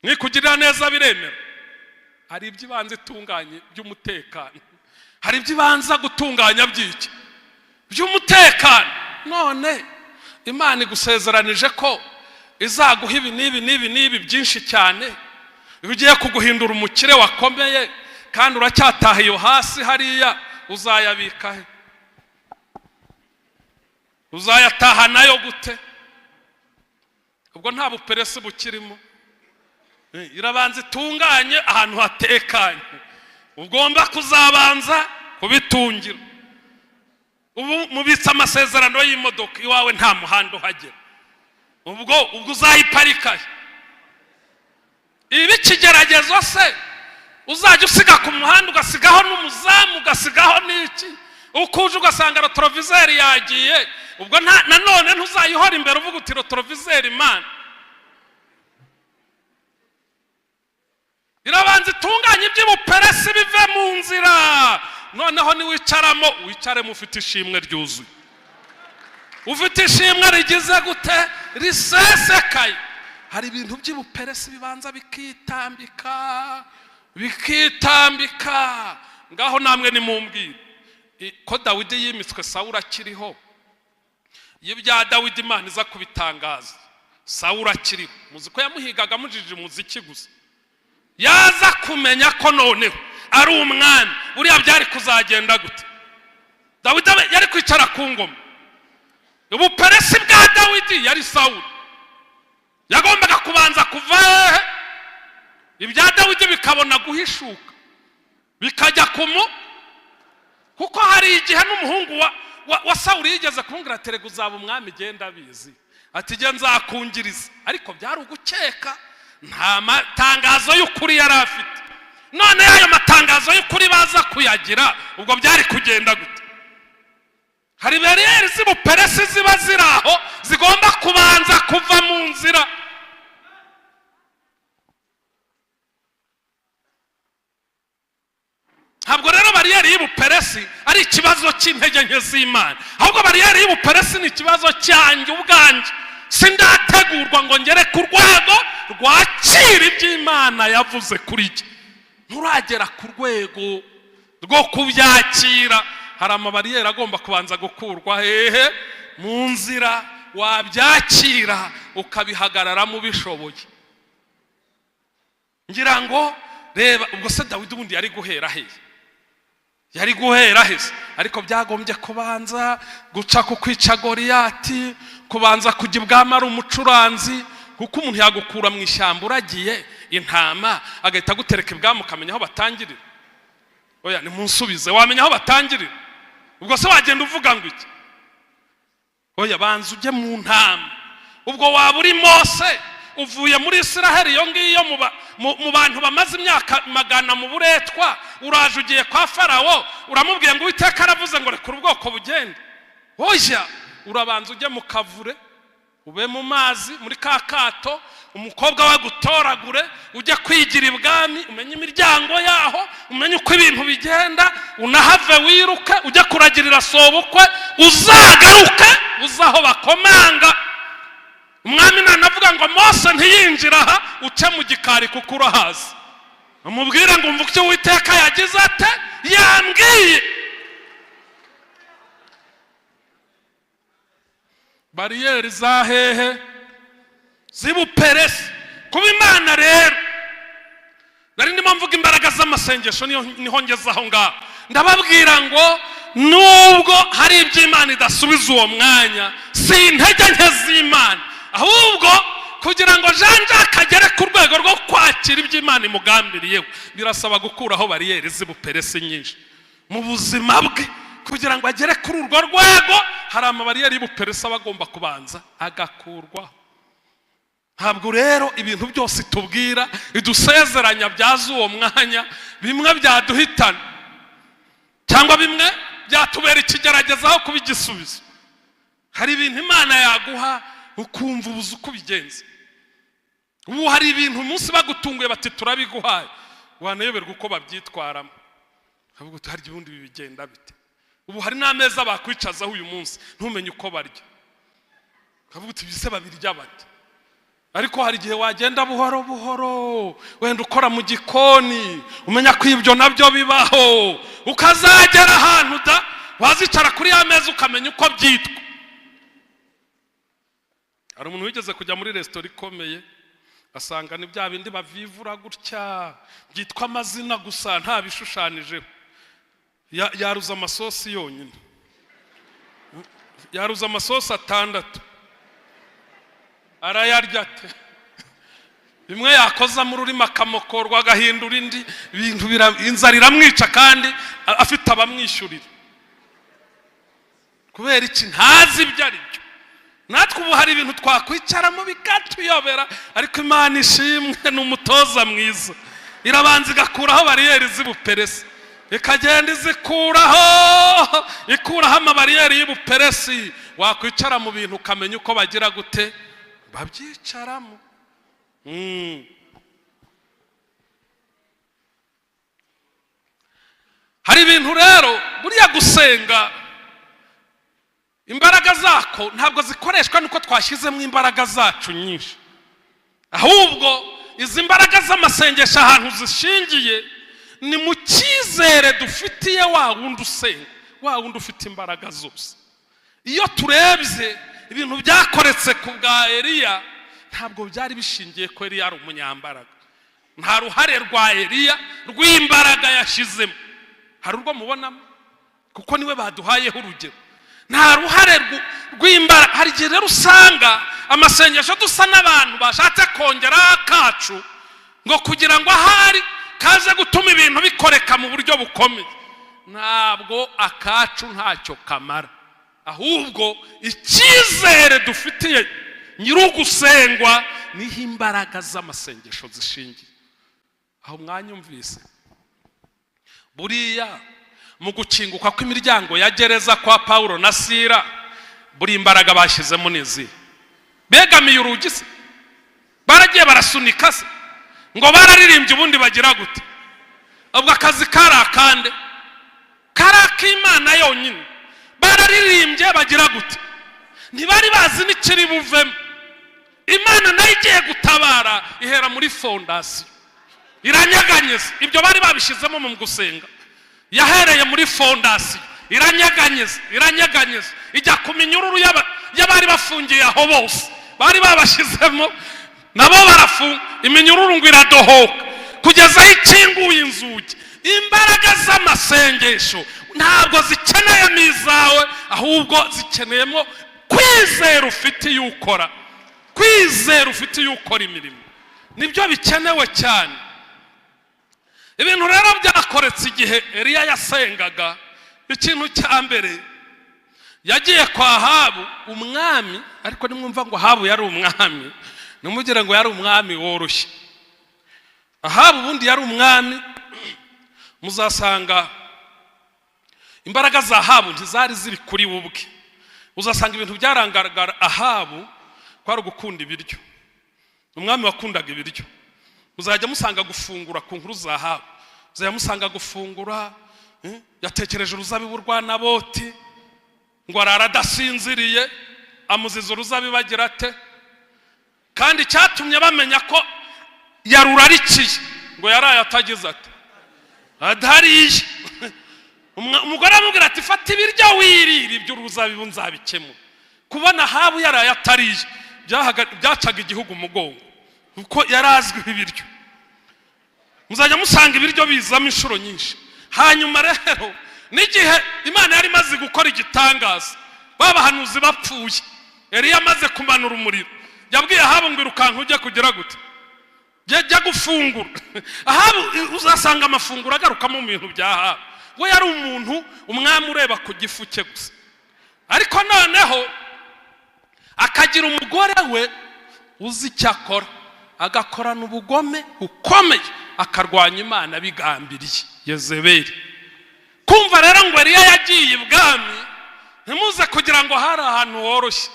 Nikugirira neza biremera? Hari ibyo ibanza itunganye by'umutekano, hari ibyo ibanza gutunganya by'iki? By'umutekano. None Imana igusezeranije ko izaguha ibi n'ibi n'ibi n'ibi byinshi cyane, iyo ugiye kuguhindura umukire wakomeye, kandi uracyataha iyo hasi hariya, uzayabika he? Uzayataha nayo gute? Ubwo nta Buperesi bukirimo? Irabanza itunganye ahantu hatekanye ugomba kuzabanza kubitungira. Ubu mubitse amasezerano y'imodoka, iwawe nta muhanda uhagera, ubwo uzayiparika he? Ibi ikigeragezo se uzajya usiga ku muhanda, ugasigaho n'umuzamu, ugasigaho n'iki, uko uje ugasanga rétroviseur yagiye, ubwo nanone ntuzayihora imbere uvuga uti rétroviseur? Imana irabanza itunganye iby'Ubuperesi bive mu nzira, noneho niwicaramo wicaremo ufite ishimwe ryuzuye, ufite ishimwe rigize gute? Risesekaye. Hari ibintu by'Ubuperesi bibanza bikitambika, bikitambika. Ngaho namwe nimumbwire ko Dawidi yimitswe Sawuri akiriho. Iyo ibya Dawidi Imana iza kubitangaza Sawuri akiriho, muzi ko yamuhigaga amujije umuziki gusa, yaza kumenya ko noneho ari umwami, buriya byari kuzagenda gute? Dawidi yari kwicara ku ngoma. Ubuperesi bwa Dawidi yari Sawuri, yagombaga kubanza kuva hehe? Ibya Dawidi bikabona guhishuka, bikajya kumu kuko hari igihe n'umuhungu wa Sawuri yigeze kumubwira ati: "Rega uzaba umwami, genda abizi," ati: "Jya nzakungiriza." Ariko byari ugukeka, nta matangazo y'ukuri yari afite. None ayo matangazo y'ukuri baza kuyagira, ubwo byari kugenda gute? Hari bariyeri z'ubuperesi ziba ziri aho zigomba kubanza kuva mu nzira. Ntabwo rero bariyeri y'ubuperesi ari ikibazo cy'intege nke z'Imana, ahubwo bariyeri y'ubuperesi ni ikibazo cyanjye ubwanjye. Sindategurwa ngo ngere ku rwego rwakira iby'Imana yavuze kuri jye. Nturagera ku rwego rwo kubyakira. Hari amabariyeri agomba kubanza gukurwa hehe? Mu nzira. Wabyakira ukabihagararamo ubishoboye. Ngira ngo reba ubwo se Dawidi ubundi yari guhera hehe? Yari guhera hese? Ariko byagombye kubanza guca ku kwica Goriyati, kubanza kujya ibwami ari umucuranzi, kuko umuntu yagukura mu ishyamba uragiye intama agahita agutereka ibwami ukamenya aho batangirira. Oya, nimunsubize, wamenya aho batangirira? Ubwo se wagenda uvuga ngo iki? Oya, banza ujye mu ntama. Ubwo waba uri Mose uvuye muri Israheli iyo ngiyo mu bantu bamaze imyaka magana mu buretwa, uraje ugiye kwa Farawo, uramubwiye ngo Uwiteka aravuze ngo rekura ubwoko bugende. Oya, urabanza ujye mu kavure, ube mu mazi muri ka kato, umukobwa wagutoragure, ujye kwigira ibwami, umenye imiryango yaho, umenye uko ibintu bigenda, unahave wiruke ujye kuragirira sobukwe, uzagaruke uze aho bakomanga. Umwami nanavuga ngo Mose ntiyinjira aha, uce mu gikari kuko urahazi, umubwire ngo umva icyo Uwiteka yagize ate, yambwiye. Bariyeri za hehe? Z'ubuperesi. Kuba Imana rero, nari ndimo mvuga imbaraga z'amasengesho, niho ngeze aho ngaho. Ndababwira ngo nubwo hari ibyo Imana idasubiza uwo mwanya, si intege nke z'Imana, ahubwo kugira ngo Jean Jacques agere ku rwego rwo kwakira ibyo Imana imugambiriyeho, birasaba gukuraho bariyeri z'ubuperesi nyinshi mu buzima bwe. Kugira ngo agere kuri urwo rwego, hari amabariyeri y'ubuperesi aba agomba kubanza agakurwaho. Ntabwo rero ibintu byose itubwira idusezeranya byaza uwo mwanya, bimwe byaduhitana cyangwa bimwe byatubera ikigerageza aho kuba igisubizo. Hari ibintu Imana yaguha ukumva ubuze uko ubigenza. Ubu hari ibintu umunsi bagutunguye bati turabiguhaye, wanayoberwa uko babyitwaramo. Ahubwo hari ubundi bigenda bite? Ubu hari n'ameza bakwicazaho uyu munsi ntumenye uko barya, ukavuga uti bise babirya bate? Ariko hari igihe wagenda buhoro buhoro, wenda ukora mu gikoni, umenya ko ibyo nabyo bibaho, ukazagera ahantu da wazicara kuri ya meza ukamenya uko byitwa. Hari umuntu wigeze kujya muri resitora ikomeye, asanga ni bya bindi bavivura gutya byitwa amazina gusa nta bishushanijeho. Yaruza amasosi yonyine, yaruza amasosi 6, arayarya ate? Bimwe yakoza mu rurimi akamokorwa agahindura indi, ibintu inzara iramwica kandi afite abamwishyurira. Kubera iki? Ntazi ibyo ari byo. Natwe ubu hari ibintu twakwicaramo bikatuyobera, ariko Imana ishimwe ni umutoza mwiza, irabanza igakuraho bariyeri z'ubuperesi, ikagenda izikuraho, ikuraho amabariyeri y'ubuperesi. Wakwicara mu bintu ukamenya uko bagira gute babyicaramo. Hari ibintu rero buriya gusenga imbaraga zako ntabwo zikoreshwa nuko twashyizemo imbaraga zacu nyinshi, ahubwo izi mbaraga z'amasengesho ahantu zishingiye ni mu cyizere dufitiye wa wundi usenga, wa wundi ufite imbaraga zose. Iyo turebye ibintu byakoretse ku bwa Eliya, ntabwo byari bishingiye ko Eliya ari umunyambaraga. Nta ruhare rwa Eliya rw'imbaraga yashyizemo, hari urwo mubonamo, kuko niwe baduhayeho urugero. Nta ruhare rw'imbaraga. Hari igihe rero usanga amasengesho dusa n'abantu bashatse kongeraho akacu ngo kugira ngo ahari kaze gutuma ibintu bikoreka mu buryo bukomeye. Ntabwo akacu ntacyo kamara, ahubwo icyizere dufitiye nyir'ugusengwa niho imbaraga z'amasengesho zishingiye. Aho mwanyumvise, buriya Mu gukinguka kw'imiryango ya gereza kwa Pawulo na Sira, buri imbaraga bashyizemo ni izihe? Begamiye urugi se? Baragiye barasunika se? Ngo bararirimbye? Ubundi bagira gute? Ubwo akazi kari akande? Kari ak'Imana yonyine. Bararirimbye, bagira gute? Ntibari bazi n'ikiri buvemo. Imana nayo igiye gutabara, ihera muri fondasiyo, iranyeganyeza. Ibyo bari babishyizemo mu gusenga, yahereye muri fondasiyo, iranyeganyeza, iranyeganyeza, ijya ku minyururu y'abari bafungiye aho bose. Bari babashyizemo nabo barafunga iminyururu, ngo iradohoka kugeza aho ikinguye inzugi. Imbaraga z'amasengesho ntabwo zikeneyemo izawe, ahubwo zikeneyemo kwizera ufite iyo ukora, kwizera ufite iyo ukora imirimo. Nibyo bikenewe cyane. Ibintu rero byakoretse igihe Eliya yasengaga. Ikintu cya mbere, yagiye kwa Ahabu umwami. Ariko nimwumva ngo Ahabu yari umwami, ntimugire ngo yari umwami woroshye. Ahabu ubundi yari umwami. Muzasanga imbaraga za Ahabu ntizari ziri kuri we ubwe. Uzasanga ibintu byarangaga Ahabu kwari ugukunda ibiryo. Umwami wakundaga ibiryo. Muzajya musanga gufungura ku nkuru za Ahabu, muzajya musanga gufungura. Yatekereje uruzabibu rwa Naboti, ngo arara adasinziriye, amuziza uruzabibu. Agira ate? Kandi icyatumye bamenya ko yarurarikiye, ngo yaraye atagize ate? Adariye. Umugore aramubwira ati: "Fata ibiryo wirire, iby'uruzabibu nzabikemura." Kubona Ahabu yaraye atariye byacaga igihugu umugongo, kuko yari azwiho ibiryo. Muzajya musanga ibiryo bizamo inshuro nyinshi. Hanyuma rero, n'igihe Imana yari imaze gukora igitangaza, babahanuzi bapfuye, Eliya amaze kumanura umuriro, yabwiye Ahabu ngo: "Irukanka ujye kugira gute? Jya gufungura." Ahabu, uzasanga amafunguro agarukamo mu bintu bya Ahabu. We yari umuntu, umwami ureba ku gifu cye gusa. Ariko noneho akagira umugore we uzi icyo akora, agakorana ubugome bukomeye, akarwanya Imana bigambiriye, Yezebeli. Kumva rero ngo Eliya yagiye ibwami, ntimuze kugira ngo hari ahantu horoshye.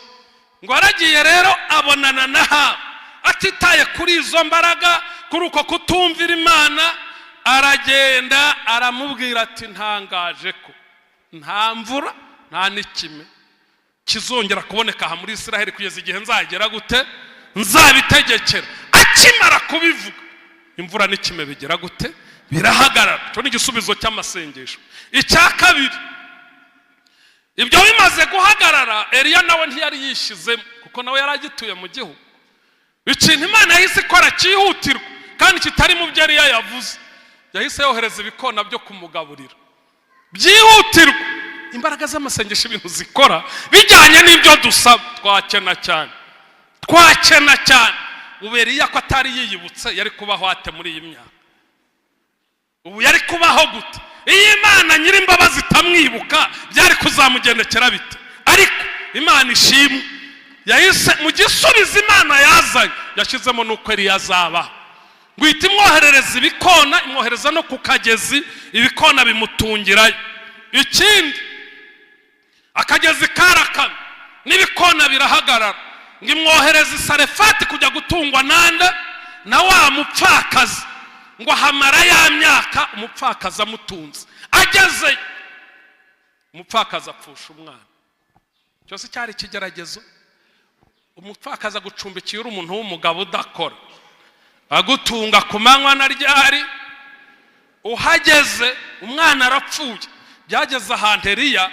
Ngo aragiye rero, abonana na Ahabu, atitaye kuri izo mbaraga, kuri uko kutumvira Imana. Aragenda, aramubwira ati: "Ntangaje ko nta mvura nta n'ikime kizongera kuboneka aha muri Israheli kugeza igihe nzagera gute? Nzabitegekera." Akimara kubivuga, imvura n'ikime bigira gute? Birahagarara. Icyo ni igisubizo cy'amasengesho. Icya kabiri, ibyo bimaze guhagarara, Eliya nawe ntiyari yishyizemo, kuko nawe yari agituye mu gihugu. Ikintu Imana yahise ikora cyihutirwa kandi kitari mu byo Eliya yavuze, yahise yohereza ibikona byo kumugaburira byihutirwa. Imbaraga z'amasengesho, ibintu zikora bijyanye n'ibyo dusaba, twakena cyane, twakena cyane. Ubu Eliya ko atari yiyibutse, yari kubaho ate muri iyi myaka? Ubu yari kubaho gute? Iyo Imana nyir'imbabazi itamwibuka, byari kuzamugendekera bite? Ariko Imana ishimwe, yahise mu gisubizo Imana yazanye yashyizemo n'uko Eliya azabaho, ngo ihita imwoherereza ibikona, imwohereza no ku kagezi, ibikona bimutungirayo. Ikindi, akagezi karakamye n'ibikona birahagarara. Ngo imwohereza i Sarefati kujya gutungwa nande? Na wa mupfakazi. Ngo ahamara ya myaka umupfakazi amutunze. Agezeyo, umupfakazi apfusha umwana. Cyose cyari ikigeragezo. Umupfakazi agucumbikiye uri umuntu w'umugabo udakora, agutunga ku manywa na ryari. Uhageze, umwana arapfuye. Byageze ahantu Eliya,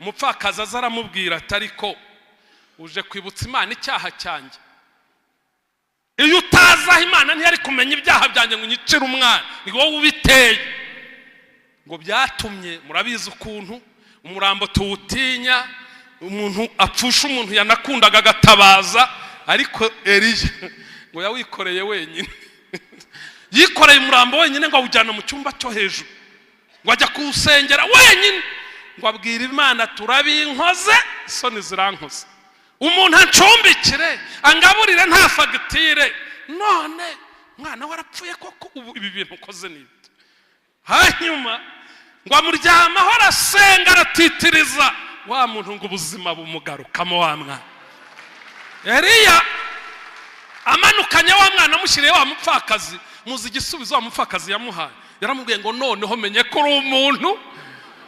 umupfakazi aza aramubwira ati: "Ariko uje kwibutsa Imana icyaha cyanjye? Iyo utazi aho, Imana ntiyari kumenya ibyaha byanjye ngo unyicire umwana. Ni wowe ubiteye." Ngo byatumye, murabizi ukuntu umurambo tuwutinya, umuntu apfusha umuntu yanakundaga agatabaza. Ariko Eliya ngo yawikoreye wenyine, yikoreye umurambo wenyine, ngo awujyana mu cyumba cyo hejuru, ngo ajya kuwusengera wenyine, ngo abwira Imana: "Turabinkoze, isoni zirankoze. Umuntu ancumbikire, angaburire nta fagitire, none umwana we arapfuye koko. Ubu ibi bintu ukoze ni ibyo?" Hanyuma Ngo amuryamaho, arasenga, aratitiriza wa muntu, ngo ubuzima bumugarukamo. Wa mwana Eliya amanukanye wa mwana, amushyiriye wa mupfakazi. Muzi igisubizo wa mupfakazi yamuhaye? Yaramubwiye ngo: "Noneho menye ko uri umuntu."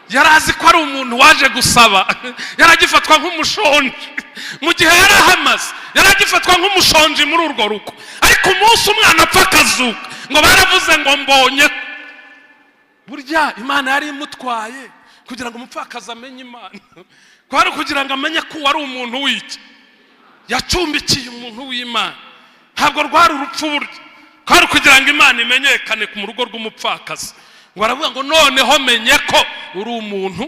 Yari azi ko ari umuntu waje gusaba, yari agifatwa nk'umushonji. Mu gihe yari ahamaze yari agifatwa nk'umushonji muri urwo rugo, ariko umunsi umwana apfa akazuka, ngo baravuze ngo: "Mbonye burya Imana yari imutwaye kugira ngo umupfakazi amenye Imana." Kwari kugira ngo amenye ko wari umuntu w'iki yacumbikiye umuntu w'Imana. Ntabwo rwari urupfu burya, kwari kugira ngo Imana imenyekane mu rugo rw'umupfakazi. Ngo aravuga ngo: "Noneho menye ko uri umuntu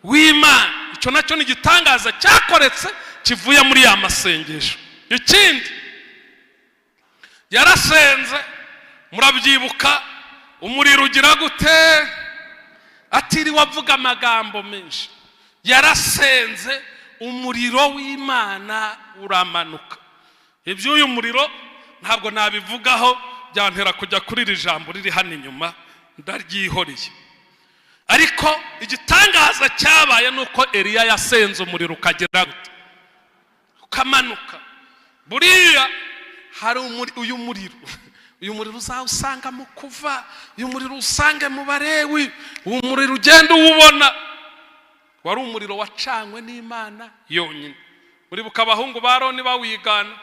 w'Imana." Icyo nacyo ni igitangaza cyakoretse kivuye muri ya masengesho. Ikindi, yarasenze, murabyibuka, umuriro ugira gute? Atiriwe avuga amagambo menshi, yarasenze, umuriro w'Imana uramanuka. Iby'uyu muriro ntabwo nabivugaho, byantera kujya kuri iri jambo riri hano inyuma, ndaryihoreye. Ariko igitangaza cyabaye ni uko Eliya yasenze, umuriro ukagira gute? Ukamanuka. Buriya hari uyu muriro uzawusanga mu Kuva, uyu muriro usange mu Barewi, uyu muriro ugenda uwubona. Wari umuriro wacanywe n'Imana yonyine. Uribuka abahungu ba Aroni bawigana,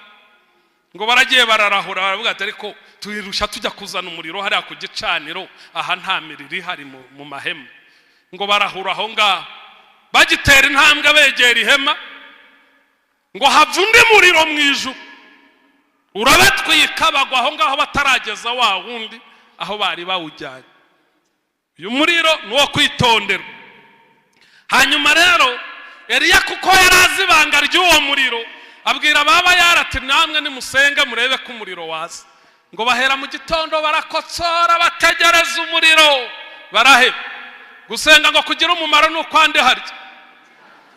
ngo baragiye bararahura, baravuga ati: "Ariko turirusha tujya kuzana umuriro hariya ku gicaniro, aha nta miriro ihari mu mahema." Ngo barahura aho ngaho, bagitera intambwe begera ihema, ngo hava undi muriro mu ijuru urabatwika, bagwa aho ngaho batarageza wa wundi aho bari bawujyanye. Uyu muriro ni uwo kwitonderwa. Hanyuma rero Eliya, kuko yari azi ibanga ry'uwo muriro, abwira ababa yarati: "Namwe nimusenge murebe ko umuriro waza." Ngo bahera mu gitondo barakotsora, bategereza umuriro, baraheba. Gusenga ngo kugira umumaro ni uko andi harya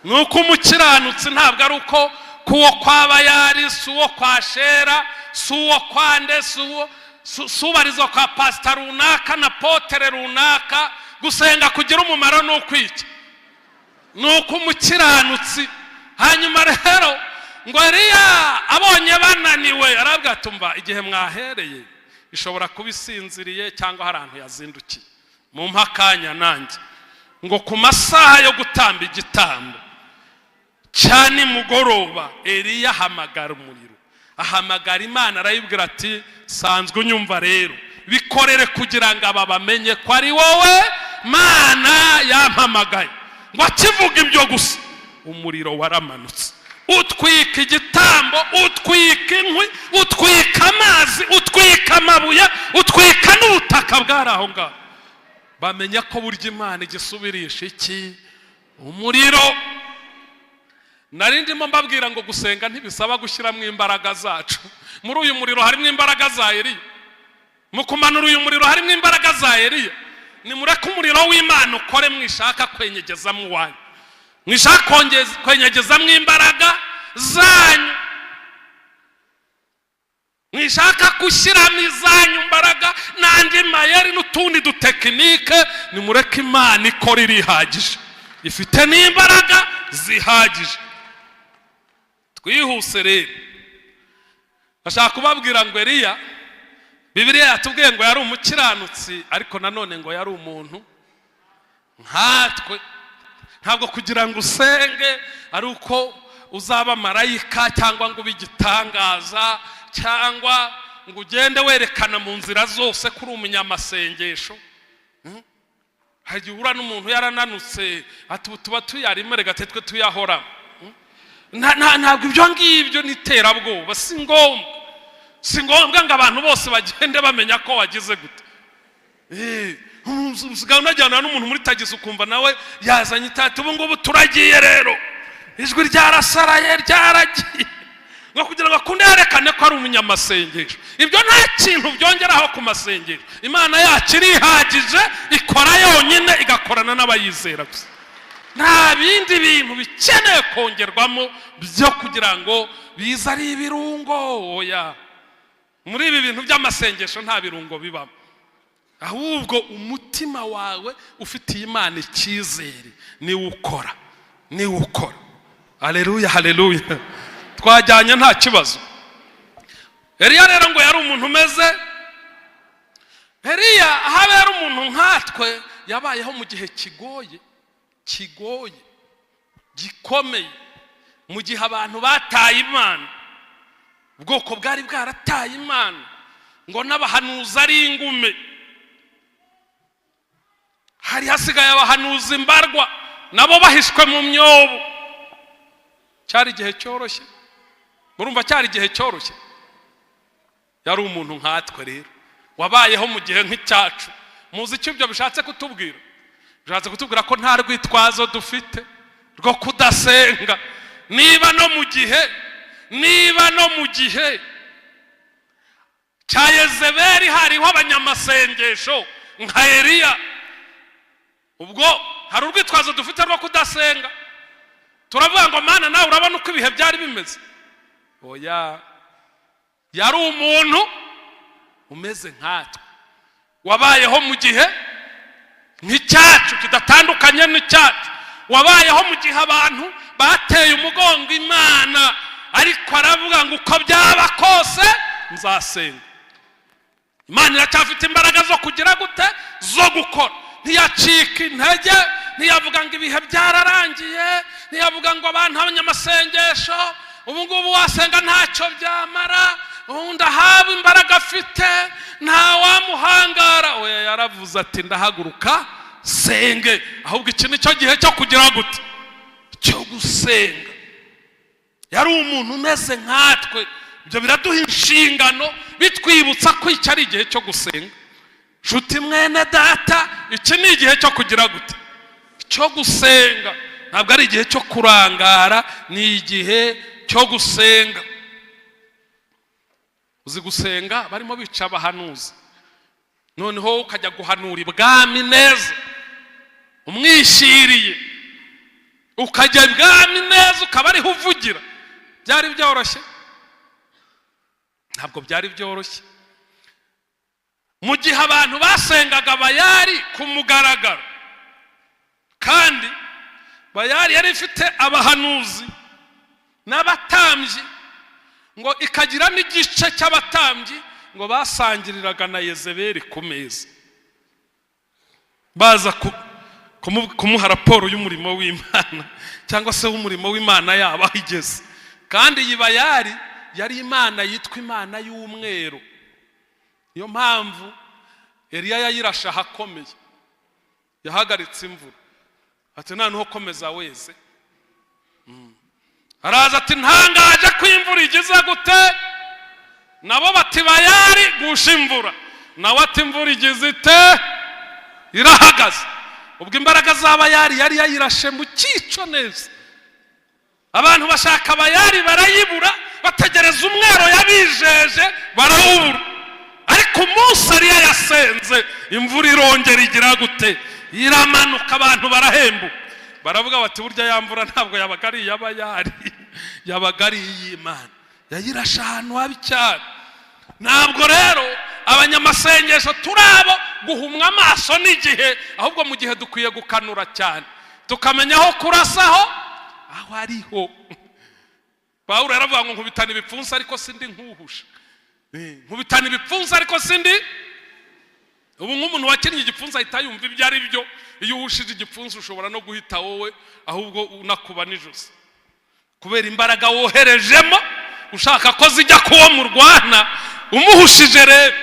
ni uko umukiranutsi, ntabwo ari uko kuwo kwaba yari, si uwo kwa Shera, si uwo kwa nde, si uwo si ubarizwa kwa pasita runaka na potere runaka. Gusenga kugira umumaro ni ukwiki? Ni uko umukiranutsi. Hanyuma rero ngo Eliya abonye bananiwe, arabwira ati: "Umva, igihe mwahereye ishobora kuba isinziriye cyangwa hari ahantu yazindukiye, mumpe akanya nanjye." Ngo ku masaha yo gutamba igitambo cya nimugoroba, Eliya ahamagara umuriro, ahamagara Imana, arayibwira ati: "Sanzwe unyumva rero, bikorere kugira ngo aba bamenye ko ari wowe Mana yampamagaye." Ngo akivuga ibyo gusa, umuriro waramanutse, utwika igitambo, utwika inkwi, utwika amazi, utwika amabuye, utwika n'ubutaka bwari aho ngaho. Bamenya ko burya Imana igisubirisha iki? Umuriro. Nari ndimo mbabwira ngo gusenga ntibisaba gushyiramo imbaraga zacu. Muri uyu muriro harimo imbaraga za Eliya? Mu kumanura uyu muriro harimo imbaraga za Eliya? Nimureke umuriro w'Imana ukore, mwishaka kwenyegezamo uwanyu, mwishaka kwenyegezamo imbaraga zanyu, mwishaka gushyiramo izanyu mbaraga n'andi mayeri n'utundi dutekinike. Nimureke Imana ikora, irihagije, ifite n'imbaraga zihagije. Twihuse rero, bashaka kubabwira ngo Eliya, Bibiliya yatubwiye ngo yari umukiranutsi, ariko nanone ngo yari umuntu nkatwe. Ntabwo kugira ngo usenge ari uko uzaba marayika, cyangwa ngo ube igitangaza, cyangwa ngo ugende werekana mu nzira zose ko uri umunyamasengesho. Hari igihe uhura n'umuntu yarananutse, ati: "Tuba tuyarimo, reka twe tuyahoramo." Ntabwo ibyo ngibyo ni iterabwoba, si ngombwa. Si ngombwa ngo abantu bose bagende bamenya ko wagize gute. Usigaye unajyana n'umuntu muri tagisi, ukumva nawe yazanye itati: "Ubu ngubu turagiye rero." Ijwi ryarasaraye, ryaragiye, ngo kugira ngo akunde yerekane ko ari umunyamasengesho. Ibyo nta kintu byongeraho ku masengesho. Imana yacu irihagije, ikora yonyine, igakorana n'abayizera gusa. Nta bindi bintu bikeneye kongerwamo byo kugira ngo bize ari ibirungo. Oya, muri ibi bintu by'amasengesho nta birungo bibamo. Ahubwo umutima wawe ufitiye Imana icyizere niwo ukora, niwo ukora. Haleluya, haleluya! Twajyanye, nta kibazo. Eliya rero ngo yari umuntu umeze, Eliya aho abera umuntu nkatwe, yabayeho mu gihe kigoye, kigoye, gikomeye, mu gihe abantu bataye Imana, ubwoko bwari bwarataye Imana, ngo n'abahanuzi ari ingume, hari hasigaye abahanuzi mbarwa, nabo bahishwe mu myobo. Cyari igihe cyoroshye? Murumva cyari igihe cyoroshye? Yari umuntu nkatwe rero, wabayeho mu gihe nk'icyacu. Muzi icyo ibyo bishatse kutubwira? Bishatse kutubwira ko nta rwitwazo dufite rwo kudasenga. Niba no mu gihe cya Yezeberi hariho abanyamasengesho nka Eliya, ubwo hari urwitwazo dufite rwo kudasenga? Turavuga ngo: "Mana, nawe urabona uko ibihe byari bimeze"? Oya, yari umuntu umeze nkatwe, wabayeho mu gihe nk'icyacu, kidatandukanye n'icyacu, wabayeho mu gihe abantu bateye umugongo Imana, ariko aravuga ngo: "Uko byaba kose nzasenga. Imana iracyafite imbaraga zo kugira gute? Zo gukora." Ntiyacika intege, ntiyavuga ngo ibihe byararangiye, ntiyavuga ngo abantu abanyamasengesho ubu ngubu wasenga ntacyo byamara, ubundi ahawe imbaraga afite ntawamuhangara. Oya, yaravuze ati: "Ndahaguruka senge." Ahubwo iki ni cyo gihe cyo kugira gute? Cyo gusenga. Yari umuntu umeze nkatwe. Ibyo biraduha inshingano, bitwibutsa ko iki ari igihe cyo gusenga. Nshuti mwene data, iki ni igihe cyo kugira gute? Cyo gusenga. Ntabwo ari igihe cyo kurangara, ni igihe cyo gusenga. Uzi gusenga barimo bica abahanuzi, noneho ukajya guhanura ibwami neza umwishyiriye, ukajya ibwami neza, ukaba ariho uvugira? Byari byoroshye? Ntabwo byari byoroshye. Mu gihe abantu basengaga Bayari ku mugaragaro, kandi Bayari yari ifite abahanuzi n'abatambyi, ngo ikagira n'igice cy'abatambyi ngo basangiriraga na Yezeberi ku meza, baza kumuha raporo y'umurimo w'Imana cyangwa se w'umurimo w'Imana yabo aho igeze. Kandi iyi Bayari yari imana yitwa imana y'umweru. Niyo mpamvu Eliya yayirashe ahakomeye, yahagaritse imvura, ati: "Noneho komeza weze." Araza ati: "Ntangaje ko imvura igize gute?" Nabo bati: "Bayari, gusha imvura." Nawe ati: "Imvura igize ite? Irahagaze." Ubwo imbaraga za Bayari yari yayirashe mu cyico neza. Abantu bashaka Bayari barayibura, bategereza umwero yabijeje barawubura. Ariko umunsi ariyo yasenze, imvura irongera igira gute? Iramanuka. Abantu barahembuka, baravuga bati: "Burya ya mvura ntabwo yabaga ari iy'Abayari, yabaga ari iy'Imana." Yayirashe ahantu habi cyane. Ntabwo rero abanyamasengesho turi abo guhumwa amaso n'igihe, ahubwo mu gihe dukwiye gukanura cyane, tukamenya aho kurasaho aho ariho. Pawulo yaravuga ngo: "Nkubitana ibipfunsi ariko sindi nkuhusha, nkubitana ibipfunsi ariko sindi." Ubu nk'umuntu wakinnye igipfunsi ahita yumva ibyo ari byo. Iyo uhushije igipfunsi ushobora no guhita wowe ahubwo unakuba n'ijosi, kubera imbaraga woherejemo ushaka ko zijya kuwo murwana. Umuhushije rero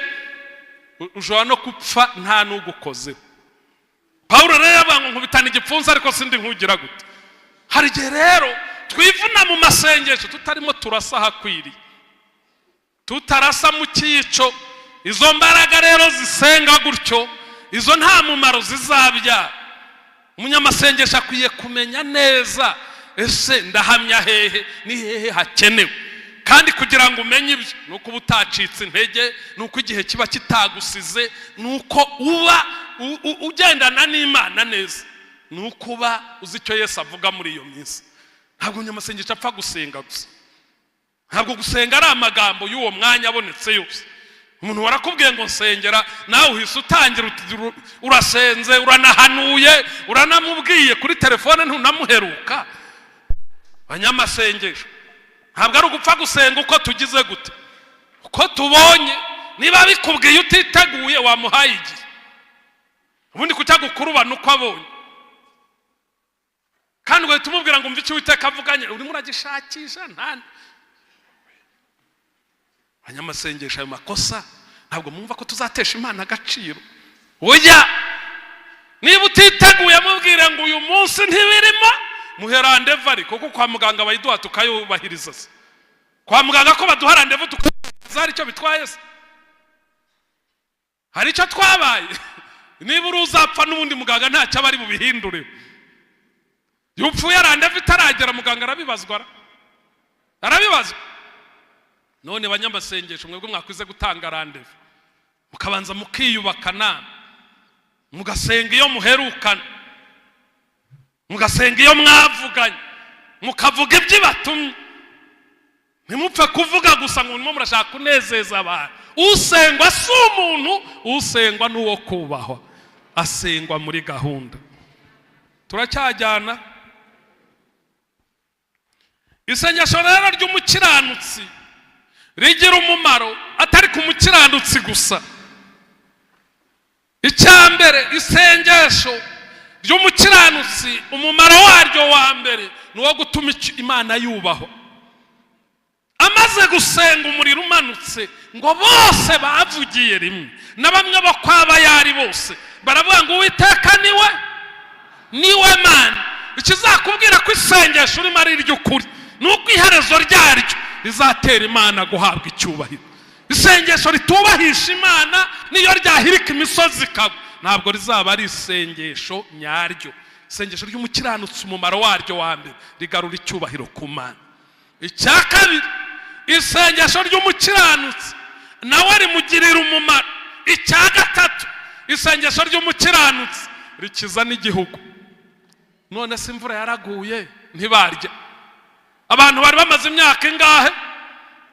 ushobora no gupfa nta n'ugukozeho. Pawulo rero yavuga ngo: "Nkubitana igipfunsi ariko sindi nkugira gute?" Hari igihe rero twivuna mu masengesho tutarimo turasa ahakwiriye, tutarasa mu cyico. Izo mbaraga rero zisenga gutyo, izo nta mumaro zizabyara. Umunyamasengesho akwiye kumenya neza: ese ndahamya hehe? Ni hehe hakenewe? Kandi kugira ngo umenye ibyo, ni uko uba utacitse intege, ni uko igihe kiba kitagusize, ni uko uba ugendana n'Imana neza, ni uko uba uzi icyo Yesu avuga muri iyo minsi. Ntabwo umunyamasengesho apfa gusenga gusa. Ntabwo gusenga ari amagambo y'uwo mwanya abonetse yose. Umuntu warakubwiye ngo nsengera, nawe uhise utangira urasenze, uranahanuye, uranamubwiye kuri telefone, ntunamuheruka. Abanyamasengesho, ntabwo ari ugupfa gusenga uko tugize gute, uko tubonye. Niba bikubwiye utiteguye, wamuhaye igihe. Ubundi kucyagukurubana uko abonye, kandi ugahita umubwira ngo umve icyo Uwiteka avuganye, urimo uragishakisha. Nta abanyamasengesho, ayo makosa ntabwo mwumva ko tuzatesha Imana agaciro? Oya, niba utiteguye, mubwire ngo uyu munsi ntibirimo, muhe rendez-vous. Ariko kuko kwa muganga bayiduha tukayubahiriza se? Kwa muganga ko baduha rendez-vous tukayubahiriza, hari icyo bitwaye se? Hari icyo twabaye? Niba uri uzapfa n'ubundi, muganga ntacyo aba ari bubihindure. Iyo upfuye rendez-vous itaragera, muganga arabibazwa, arabibazwa. None banyamasengesho, mwebwe mwakwize gutanga rendez-vous, mukabanza mukiyubaka nama, mugasenga iyo muherukana, mugasenga iyo mwavuganye, mukavuga ibyo ibatumye. Ntimupfe kuvuga gusa ngo murimo murashaka kunezeza abantu. Usengwa si umuntu, usengwa n'uwo kubahwa, asengwa muri gahunda. Turacyajyana. Isengesho rero ry'umukiranutsi rigira umumaro atari ku mukiranutsi gusa. Icya mbere, isengesho ry'umukiranutsi, umumaro waryo wa mbere ni uwo gutuma Imana yubahwa. Amaze gusenga, umuriro umanutse, ngo bose bavugiye rimwe, na bamwe bo kwa Bayari bose baravuga ngo Uwiteka niwe Mana. Ikizakubwira ko isengesho urimo ari iry'ukuri ni uko iherezo ryaryo rizatera Imana guhabwa icyubahiro. Isengesho ritubahisha Imana, niyo ryahirika imisozi ikagwa, ntabwo rizaba ari isengesho nyaryo. Isengesho ry'umukiranutsi, umumaro waryo wa mbere, rigarura icyubahiro ku Mana. Icya kabiri, isengesho ry'umukiranutsi nawe rimugirira umumaro. Icya gatatu, isengesho ry'umukiranutsi rikiza n'igihugu. None se imvura yaraguye, ntibarya? Abantu bari bamaze imyaka ingahe?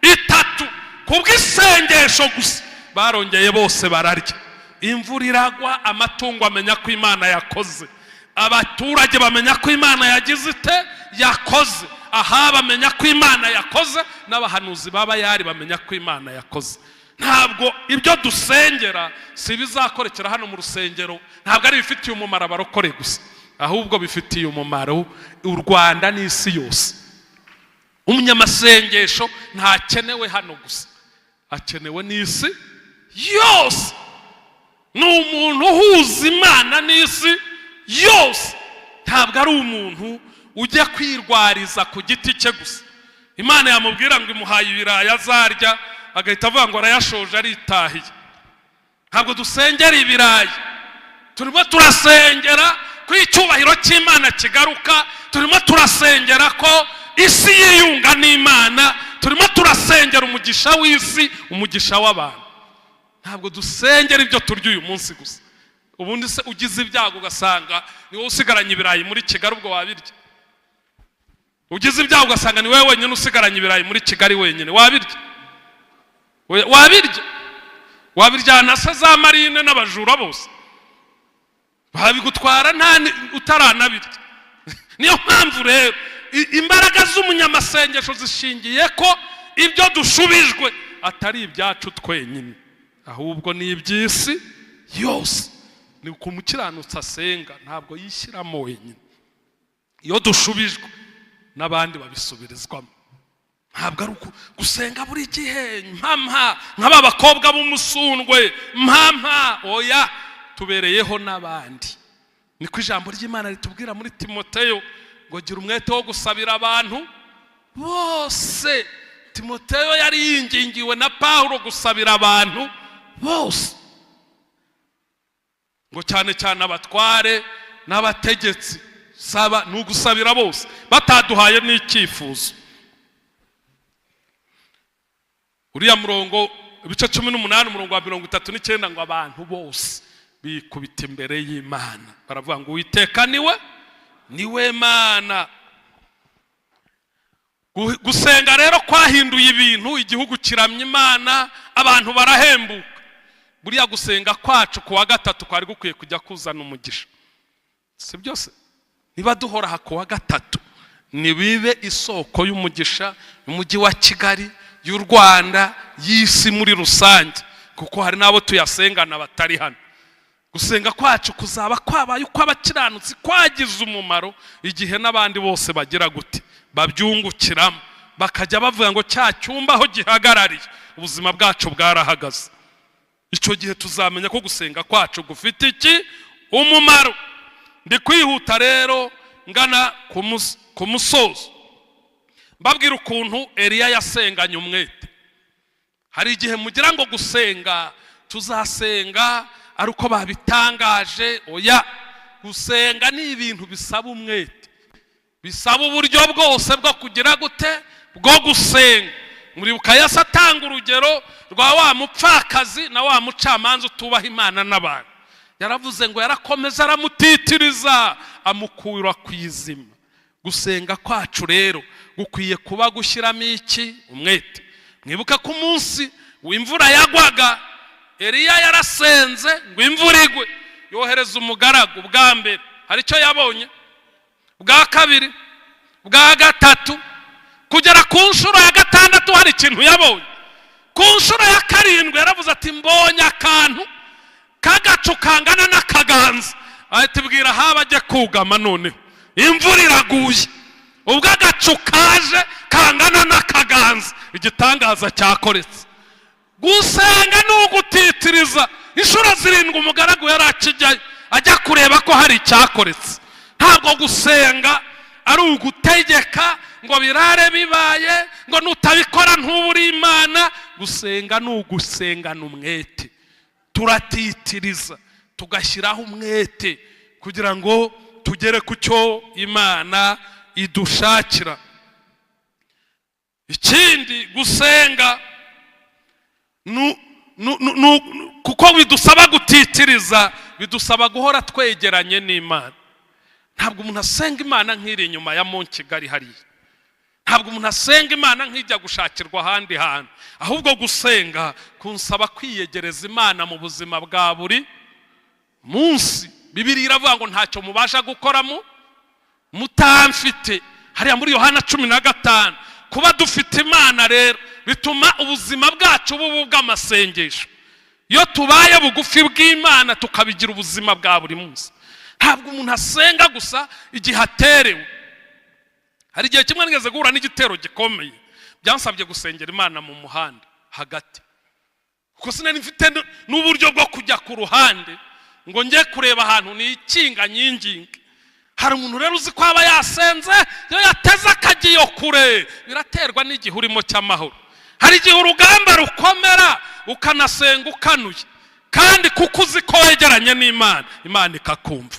3. Kubw'isengesho gusa barongeye bose bararya. Imvura iragwa, amatungo amenya ko Imana yakoze, abaturage bamenya ko Imana yagize ite? Yakoze. Aha bamenya ko Imana yakoze, n'abahanuzi baba yari bamenya ko Imana yakoze. Ntabwo ibyo dusengera si ibizakorekera hano mu rusengero, ntabwo ari ibifitiye umumaro abarokore gusa, ahubwo bifitiye umumaro u Rwanda n'isi yose. Umunyamasengesho ntakenewe hano gusa, akenewe n'isi yose. Ni umuntu uhuza Imana n'isi yose, ntabwo ari umuntu ujya kwirwariza ku giti cye gusa. Imana yamubwira ngo imuhaye ibirayi azarya, agahita avuga ngo arayashoje, aritahiye. Ntabwo dusengera ibirayi, turimo turasengera ko icyubahiro cy'Imana kigaruka, turimo turasengera ko isi yiyunga n'Imana, turimo turasengera umugisha w'isi, umugisha w'abantu. Ntabwo dusengera ibyo turya uyu munsi gusa. Ubundi se ugize ibyago ugasanga ni wowe usigaranye ibirayi muri Kigali, ubwo wabirya? Ugize ibyago ugasanga ni wowe wenyine usigaranye ibirayi muri Kigali wenyine, wabirya? Wabirya? Wabiryana se za marine n'abajura bose babigutwara nta utaranabirya? Niyo mpamvu rero imbaraga z'umunyamasengesho zishingiye ko ibyo dushubijwe atari ibyacu twenyine, ahubwo ni iby'isi yose. Ni ku mukiranutsi asenga, ntabwo yishyiramo wenyine. Iyo dushubijwe, n'abandi babisubirizwamo. Ntabwo ari gusenga buri gihe mpampa nk'aba bakobwa b'umusundwe, mpampa. Oya, tubereyeho n'abandi. Niko ijambo ry'Imana ritubwira muri Timoteyo ngo gira umwete wo gusabira abantu bose. Timoteyo yari yingingiwe na Pawulo gusabira abantu bose, ngo cyane cyane abatware n'abategetsi. Saba ni ugusabira bose, bataduhaye n'icyifuzo. Uriya murongo, ibice 18, umurongo wa 39, ngo abantu bose bikubita imbere y'Imana, baravuga ngo Uwiteka niwe Mana. Gusenga rero kwahinduye ibintu, igihugu kiramya Imana, abantu barahembuka. Buriya gusenga kwacu ku wa gatatu kwari gukwiye kujya kuzana umugisha, si byose? Niba duhora aha ku wa gatatu, nibibe isoko y'umugisha y'umujyi wa Kigali, y'u Rwanda, y'isi muri rusange, kuko hari n'abo tuyasengana batari hano. Gusenga kwacu kuzaba kwabaye uko abakiranutsi kwagize umumaro igihe n'abandi bose bagira gute? Babyungukiramo, bakajya bavuga ngo cya cyumba aho gihagarariye, ubuzima bwacu bwarahagaze. Icyo gihe tuzamenya ko gusenga kwacu gufite iki? Umumaro. Ndi kwihuta rero ngana ku musozo, mbabwira ukuntu Eliya yasenganye umwete. Hari igihe mugira ngo gusenga tuzasenga ari uko babitangaje. Oya, gusenga ni ibintu bisaba umwete, bisaba uburyo bwose bwo kugira gute? Bwo gusenga. Muribuka Yesu atanga urugero rwa wa mupfakazi na wa mucamanza utubaha Imana n'abantu. Yaravuze ngo yarakomeza aramutitiriza, amukura ku izima. Gusenga kwacu rero gukwiye kuba gushyiramo iki? Umwete. Mwibuke ko umunsi w'imvura yagwaga, Eliya yarasenze ngo imvura igwe, yohereza umugaragu. Bwa mbere hari icyo yabonye, bwa kabiri, bwa gatatu, kugera ku nshuro ya gatandatu hari ikintu yabonye. Ku nshuro ya karindwi yaravuze ati: "Mbonye akantu k'agacu kangana n'akaganza." Ahita ibwira haba ajya kugama. Noneho imvura iraguye. Ubwo agacu kaje kangana n'akaganza, igitangaza cyakoretse. Gusenga ni ugutitiriza. Inshuro zirindwi umugaragu yari akijyayo, ajya kureba ko hari icyakoretse. Ntabwo gusenga ari ugutegeka ngo birare bibaye, ngo nutabikora ntubure Imana. Gusenga ni ugusengana umwete. Turatitiriza, tugashyiraho umwete kugira ngo tugere ku cyo Imana idushakira. Ikindi, gusenga kuko bidusaba gutitiriza, bidusaba guhora twegeranye n'Imana. Ntabwo umuntu asenga Imana nk'iri inyuma ya Mont Kigali hariya. Ntabwo umuntu asenga Imana nk'ijya gushakirwa ahandi hantu. Ahubwo gusenga kunsaba kwiyegereza Imana mu buzima bwa buri munsi. Bibiliya iravuga ngo ntacyo mubasha gukoramo mutamfite, hariya muri Yohana 15. Kuba dufite Imana rero bituma ubuzima bwacu buba ubw'amasengesho. Iyo tubaye bugufi bw'Imana, tukabigira ubuzima bwa buri munsi. Ntabwo umuntu asenga gusa igihe aterewe. Hari igihe kimwe nigeze guhura n'igitero gikomeye, byansabye gusengera Imana mu muhanda hagati, kuko sinari mfite n'uburyo bwo kujya ku ruhande ngo njye kureba ahantu nikinga nyinginge. Hari umuntu rero uzi ko aba yasenze iyo yateze akagiyo kure. Biraterwa n'igihe urimo cy'amahoro. Hari igihe urugamba rukomera, ukanasenga ukanuye, kandi kuko uzi ko wegeranye n'Imana, Imana ikakumva.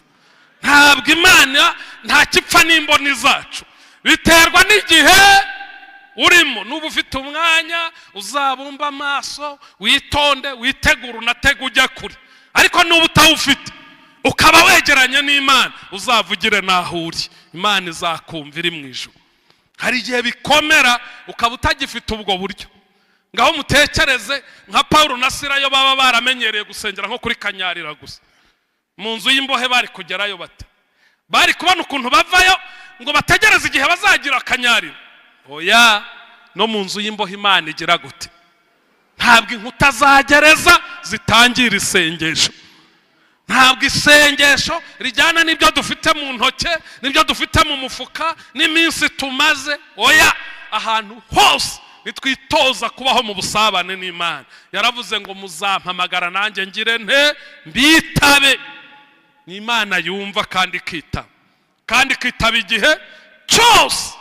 Ntabwo Imana nta kipfa n'imboni zacu. Biterwa n'igihe urimo. Nuba ufite umwanya, uzabumba amaso, witonde, witegure, unatege ujya kure. Ariko nuba utawufite, ukaba wegeranye n'Imana, uzavugire n'aho uri, Imana izakumva iri mu ijuru. Hari igihe bikomera ukaba utagifite ubwo buryo. Ngaho mutekereze nka Paul na Sila, yo baba baramenyereye gusengera nko kuri Kanyarira gusa mu nzu y'imbohe, bari kugerayo bate? Bari kubona ukuntu bavayo ngo bategereze igihe bazagira Akanyarira? Oya, no mu nzu y'imbohe Imana igira gute? Ntabwo inkuta za gereza zitangira isengesho. Ntabwo isengesho rijyana n'ibyo dufite mu ntoke, n'ibyo dufite mu mufuka, n'iminsi tumaze. Oya, ahantu hose nitwitoza kubaho mu busabane n'Imana. Yaravuze ngo: "Muzampamagara, nanjye ngire nte? Mbitabe." Ni Imana yumva kandi ikitaba, kandi ikitaba igihe cyose.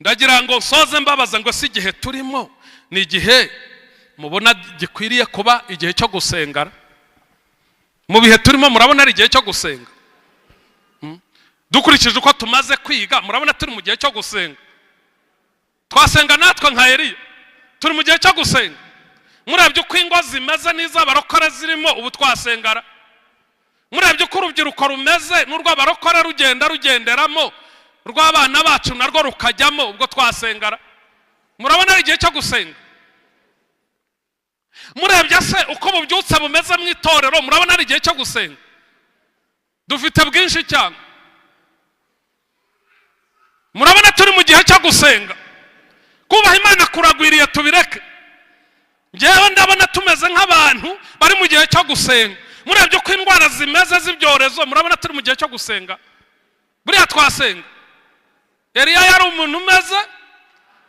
Ndagira ngo nsoze mbabaza ngo: si igihe turimo ni igihe mubona gikwiriye kuba igihe cyo gusengara? Mu bihe turimo, murabona ari igihe cyo gusenga? Dukurikije uko tumaze kwiga, murabona turi mu gihe cyo gusenga? Twasenga natwe nka Eliya? Turi mu gihe cyo gusenga? Murebye uko ingo zimeze n'iz'abarokore zirimo ubu, twasengara? Murebye uko urubyiruko rumeze n'urw'abarokore rugenda rugenderamo, rw'abana bacu narwo rukajyamo, ubwo twasengara? Murabona ari igihe cyo gusenga? Murebye se uko bubyutse bumeze mu itorero, murabona ari igihe cyo gusenga? Dufite bwinshi cyane. Murabona turi mu gihe cyo gusenga? Kubaha Imana kuragwiriye, tubireke. Ngewe ndabona tumeze nk'abantu bari mu gihe cyo gusenga. Murebye uko indwara zimeze z'ibyorezo, murabona turi mu gihe cyo gusenga? Buriya twasenga? Eliya yari umuntu umeze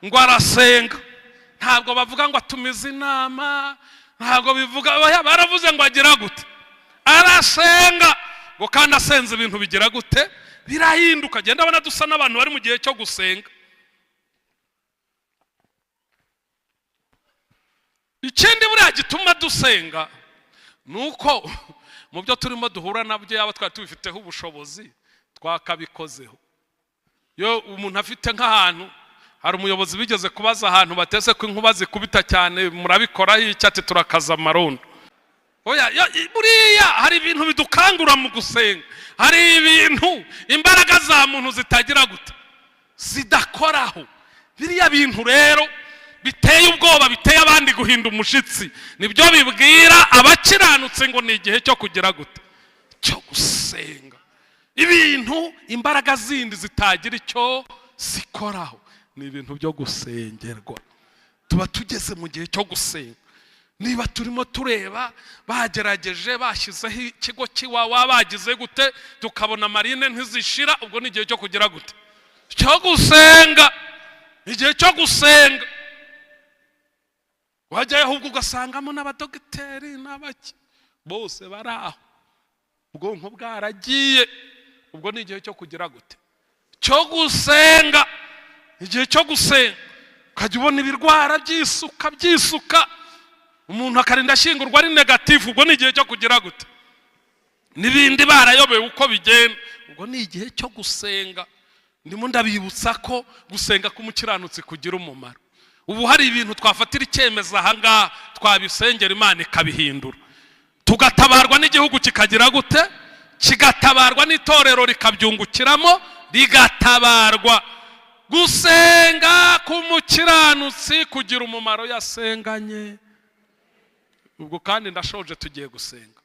ngo arasenga. Ntabwo bavuga ngo atumize inama, ntabwo bivuga. Oya, baravuze ngo agira gute? Arasenga. Ngo kandi asenze ibintu bigira gute? Birahinduka. Genda abona dusa n'abantu bari mu gihe cyo gusenga. Ikindi buriya gituma dusenga ni uko mu byo turimo duhura nabyo, yaba twari tubifiteho ubushobozi, twakabikozeho. Iyo umuntu afite nk'ahantu hari umuyobozi bigeze kubaza ahantu bateze ko inkuba zikubita cyane, murabikoraho iki? Ati turakaza amarondo. Oya, buriya hari ibintu bidukangura mu gusenga. Hari ibintu imbaraga za muntu zitagira gute? Zidakoraho. Biriya bintu rero biteye ubwoba, biteye abandi guhinda umushitsi, nibyo bibwira abakiranutse ngo ni igihe cyo kugira gute? Cyo gusenga. Ibintu imbaraga zindi zitagira icyo zikoraho ni ibintu byo gusengerwa. Tuba tugeze mu gihe cyo gusenga. Niba turimo tureba bagerageje, bashyizeho ikigo cy'iwawa, bagize gute, tukabona marine ntizishira, ubwo ni igihe cyo kugira gute? Cyo gusenga. Igihe cyo gusenga. Wajyayo ahubwo ugasangamo n'abadogiteri n'abaki bose bari aho, ubwonko bwaragiye. Ubwo ni igihe cyo kugira gute? Cyo gusenga. Igihe cyo gusenga. Ukajya ubona ibirwara byisuka byisuka, umuntu akarinda ashyingurwa ari négatif. Ubwo ni igihe cyo kugira gute? N'ibindi barayobewe uko bigenda. Ubwo ni igihe cyo gusenga. Ndimo ndabibutsa ko gusenga k'umukiranutsi kugira umumaro. Ubu hari ibintu twafatira icyemezo ahangaha, twabisengera Imana ikabihindura, tugatabarwa, n'igihugu kikagira gute? Kigatabarwa, n'itorero rikabyungukiramo, rigatabarwa. Gusenga k'umukiranutsi kugira umumaro yasenganye. Ubwo kandi ndashoje, tugiye gusenga.